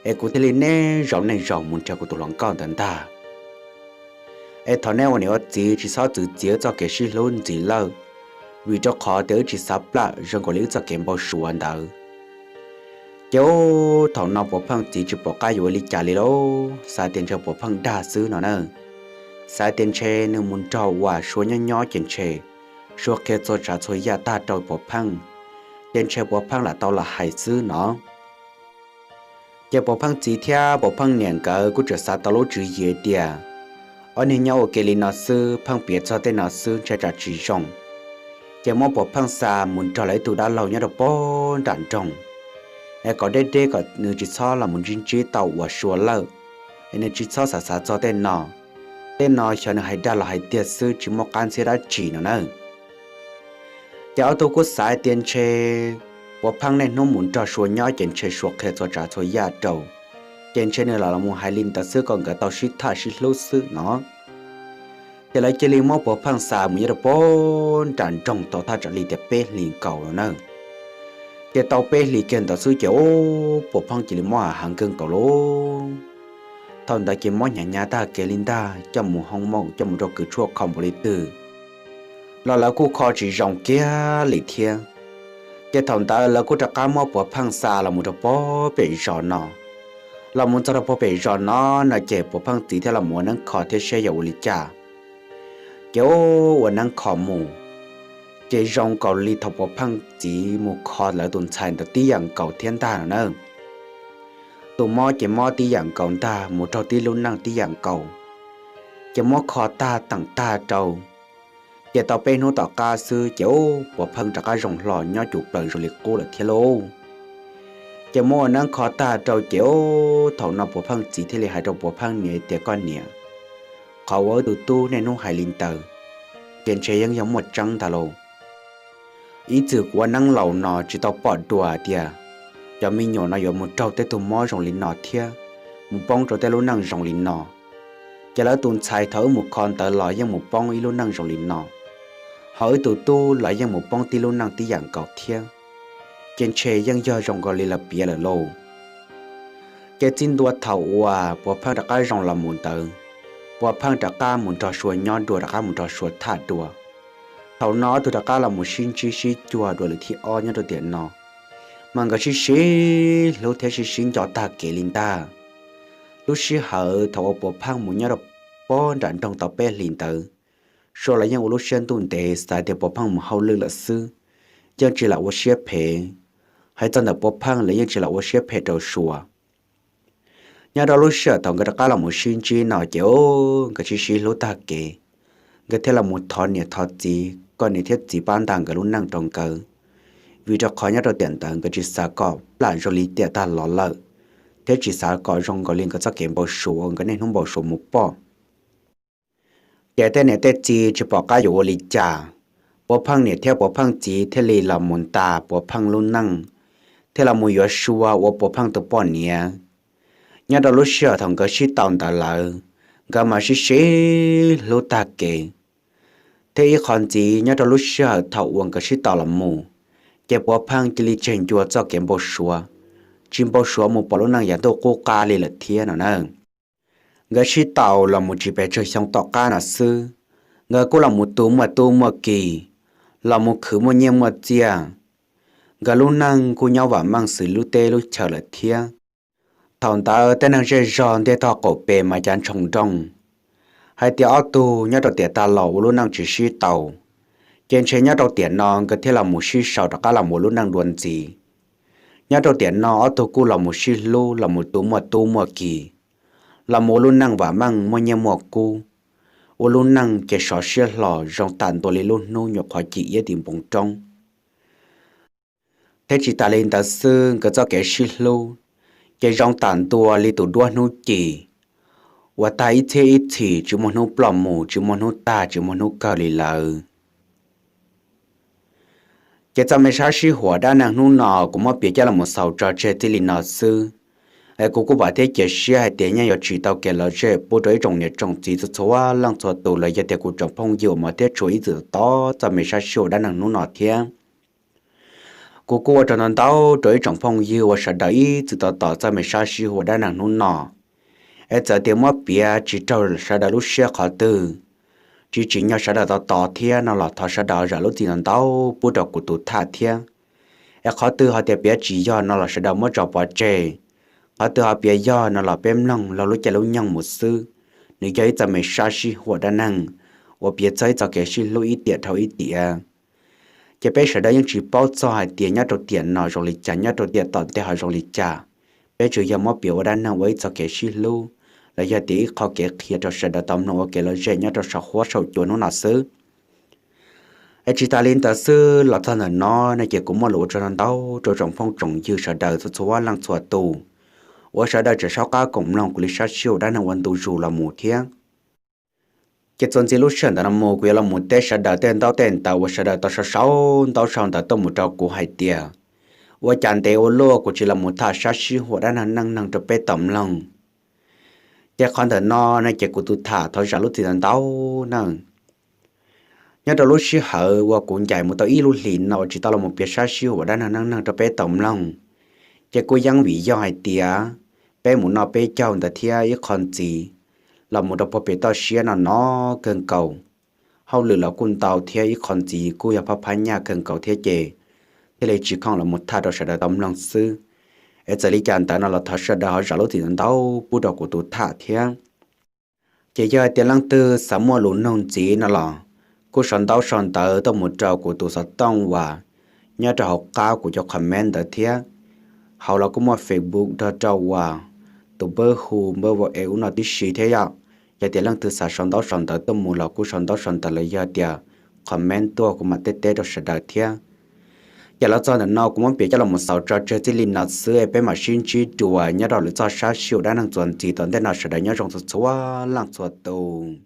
es kuv thiaj li niaj zaus niaj zaus mus nrhiav kuv tus hluas nkauj ntawd ntag. Es thov neb ua niam ua txiv tsis txhob txwv txiav wb txoj kev sib hlub ntxiv lawm, vim rau qhov tias wb tsis xav plam zoo nkaus li wb txoj kev npau suav ntawd. Ces ub, thaum no Puav Pheej txiv tsis pom qab yuav ua li cas li lauj, xav tias ntshe Puav Pheej dag xwb no na. Xav tias ntshe nws mus nrog uas Sua nyob nyob ces ntshe Sua qhia txhua tsav txhua yam tag rau Puav Pheej, ces ntshe Puav Pheej lam tau los hais xwb no. Ces Puav Pheej txiv thiab Puav Pheej niam nkawd kuj tseem xav tau lub tswv yim tias, ob niag nyob ua ke li no xwb, pheej piav txog tej no xwb ntshai tsam tsis zoo, ces muab Puav Pheej xa mus nrog lawv ib tug dab laug nyob rau puag nram nroog, es kom deb deb kom nws tsis txhob los mus ntsib ntsib tau uas Sua lawm, es nws tsis txhob xav xav txog tej no. Tej no xyov nws hais dag los hais tiag xwb, tsis muaj qab ntxhiab dab tsi no na. Ces ob tug kuj xav hais tias ntshe Puav Pheej niaj hnub mus nrog Sua nyob ces ntshe Sua qhia txhua tsav txhua yam rau, ces ntshe nws lam los mus hais li ntawd xwb kom nkawd tau sib tham sib hlub xwb no. Ces lawv cia li muab Puav Pheej xa mus nyob rau puag nram nroog tau thaj tsam li tias peb hlis nkaus lawm na. Ces tau peb hlis kiag ntawd xwb ces ub, Puav Pheej cia li mob hav heev kawg nkaus lauj. Thaum ntawd ces mob hnyav hnyav tag kev li ntag, coj mus hoo mom coj mus rau kws tshuaj kho npaum li twg los lawv kuj kho tsis zoo kiag li thiab. Ces thaum ntawd lawv kuj rov qab muab Puav Pheej xa los mus rau puag pem zos no. Los mus txog rau puag pem zos no no ces Puav Pheej txiv thiaj los mus ua neeb kho thiab saib yog ua li cas. Ces ub, ua neeb kho mus, Ces zoo nkaus li thaum Puav Pheej txiv mus kho lawv tus ntxhais ntawd tib yam nkaus thiab ntag no na. Tus mob ces mob tib yam nkaus ntag, mus raug tib lub neej tib yam nkaus. Ces muab kho tag teem tag rau, ces tau peb hnub tom qab xwb ces ub, Puav Pheej rov qab zoo hlo nyob cum plaws zoo li qub lawm thiab lauj. Ces muab ua neeb kho tag rau ces ub, thaum no Puav Pheej txiv thiaj li hais rau Puav Pheej niam tias, Koj niam, qhov uas wb tus tub niaj hnub hais li ntawd, ces ntshe yeej yog muaj tseeb ntag lauj. Ib txwm kuv ua neeb laus no tsis tau pom dua tias cov me nyuam no yuav mus raug tej tug mob zoo li no thiab mus poob rau tej lub neej zoo li no. Ces lawv tus ntxhais thaum wb mus kho ntawd los yeej mus poob ib lub neej zoo li no, ho wb tus tub los yeej mus poob tib lub neej tib yam nkaus thiab. Ces ntshe yeej yog zoo nkaus li lawv piav lawm lauj. Ces txij ntua thaum uas Puav Pheej rov qab zoo los mus ntawd, Puav Pheej rov qab mus nrog Sua nyob dua, rov qab mus nrog Sua tham dua. Thaum no ob tug rov qab los mus sib ntsib sib cuag dua lwm thib ob nyob rau tiam no, mas nkawd sib sib hlub thiab sib sib nco tag kev li ntag. Lub sij hawm thaum uas Puav Pheej mus nyob rau pob nram nroog tau peb hlis ntawd, Sua los yeej ua lub siab ntuj ntev xav tias Puav Pheej mus hauj lwm lawm xwb, yeej tsis lam ua siab phem. Hais txog ntawm Puav Pheej los yeej tsis lam ua siab phem rau Sua. Nyob rau lub sij hawm thaum nkawd rov qab los mus sib ntsib no ces nkawd sib sib hlub tag kev, nkawd thiaj los mus thov niam thov txiv kom niam thiab txiv pab ntaus nkawd lub neej rau nkawd, vim rau qhov nyob rau tiam ntawd nkawd tsis xav kom plam zoo li tiam tag los lawm, thiab tsis xav kom zoo nkaus li nkawd txoj kev npau suav uas nkawd niaj hnub npau suav mus pom. Ces tej niam tej txiv tsis pom qab yuav ua li cas, Puav Pheej niam thiab Puav Pheej txiv thiaj li los mus ntas Puav Pheej lub neej, thiaj los mus yuav Sua ua Puav Pheej tus poj niam. Nyob rau lub sij hawm thaum nkawd sib tau ntawd lawm, nkawd mas sib sib hlub tag kev. Thiab ib qho ntxiv nyob rau lub sij hawm thaum uas nkawd sib tau los mus, ces Puav Pheej cia li tseg ncua txoj kev npau suav, tsis npau suav mus pom lub neej yav ntuj qub qab li lawm thiab no na. Nkawd sib tau los mus tsis pes tsawg xyoo tom qab no xwb, nkawd kuj los mus tu muaj tub muaj ki, los mus khwv muaj nyiaj muaj txiaj. Nkawd lub neej kuj nyob vam meej xws lub teb lub chaw lawm thiab. Thaum ntawd tej neeg zej zog ntiaj tog qaum pes mas cav ntshoo nrooj, hais tias ob tug nyob rau tiam tag los ua lub neej tsis sib tau, ces ntshe nyob rau tiam no nkawd thiaj los mus sib sau rov qab los mus ua lub neej dua ntxiv. Nyob rau tiam no ob tug kuj los mus sib hlub, los mus tu muaj tub muaj ki, los mus ua lub neej vam meej muaj nyiaj muaj kub, ua lub neej ces sov siab hlo zoo tam ntua li lub hnub nyuam qhuav cim iab tim npoo roob. Thiab tsis tas li ntawd xwb, nkawd txoj kev sib hlub ces zoo tam ntua li tus duab hnub ci, uas tag ib txhiab ib txhis tsis muaj hnub ploj mus, tsis muaj hnub tag, tsis muaj hnub kawg li lawm. Ces txoj me sab sib huam dab neeg hnub no kuv muab piav coj los xaus tso tseg txij li no xwb. Es kuv kuj vam thiab cia siab hais tias nej yuav tsim tau kev lom zem pub rau ib tsoom niam tsoom txiv txhua txhua leej txhua tus los yog tias kuv tsoom phooj ywg uas hmov thiab tshua ib txwm tos txoj me sab sib huam dab neeg hnub no thiab. Kuv kuj ua tsaug ntau ntau rau ib tsoom phooj ywg uas sawv daws ib txwm tos tos txoj me sab sib huam dab neeg hnub no. Es txawm tias muab piav tsis raug sawv daws lub siab qhov twg, tsis tsim nyog sawv daws tos tos thiab no los thov sawv daws zam lub txim ntau ntau pub rau kuv tus tham thiab. Es qhov twg ho tias piav tsis yog no los sawv daws muab tso pov tseg, qhov twg ho piav yog no los peb mloog laug lub caij lub nyoog mus xwb. Nws yog ib txoj me sab sib huam dab neeg uas piav txog ib txoj kev sib hlub ib tiam dhau ib tiam. Ces peb sawv daws yeej tsis paub txog hais tias nyob rau tiam no zoo li cas, nyob rau tiam tom ntej ho zoo li cas. Peb tsuas yog muab piav ua dab neeg ua ib txoj kev sib hlub, los yog tias ib qho kev qhia rau sawv daws tau mloog ua kev lom zem nyob rau saum huab saum cua hnub no xwb. Es tsis tas li ntawd xwb, los txog ntawm no no ces kuv muaj lus ua tsaug ntau ntau rau tsoom phooj tsoom ywg sawv daws txhua txhua leej txhua tus uas sawv daws tseem saub qab koom mloog kuv li sab sib huam dab neeg ua ntu zus los mus thiab. Ces txuas ntxiv lub sij hawm ntawm no mus kuv yuav los mus teb sawv daws tej ntaub tej ntawv uas sawv daws tau sau sau ntaub sau ntawv tuaj mus rau kuv hais tias ua cas ntev ua luaj kuv tsis los mus tham sab sib huam dab neeg neej neeg rau peb tau mloog. Ces qhov ntawm no no ces kuv tus tham thov zam lub txim ntau ntau na. Nyob rau lub sij hawm uas kuv ncaim mus tau ib lub hlis no uas tsis tau los mus piav sab sib huam dab neeg neej neeg rau peb tau mloog, ces kuj yeej vim yog hais tias peb mus noj peb caug ntawd thiab ib qho ntxiv los mus rau puag pem toj siab no no kawg nkaus. Hauj lwm los kuj ntau thiab ib qho ntxiv kuj yog phab phab nyaj kawg nkaus thiab ces thiaj li tsis khoom los mus tham rau sawv daws tau mloog xwb. Es txawm li cas ntawd no los thov sawv daws ho zam lub txim ntau ntau pub rau kuv tus tham thiab. Ces yog hais tias leej twg xav muaj lus nug ntxiv no los kuj sau ntaub sau ntawv tuaj mus rau kuv tus xov tooj uas nyob rau hauv qab kuv cov comment ntawd thiab. Hauv los kuj muaj Facebook nrog rau uas tus npawb hu npawb ua e ub no tib si thiab yom. Yog tias leej twg xav sau ntaub sau ntawv tuaj mus los kuj sau ntaub sau ntawv los yog tias comment tuaj kuv mam teb teb rau sawv daws thiab. Ces los txog ntawm no kuv muab piav coj los mus xaus tso tseg txij li no xwb, peb mam sib ntsib dua nyob rau lwm txoj sab sij hawm dab neeg txuas ntxiv. Tom ntej no sawv daws nyob zoo txhua txhua leej txhua tus.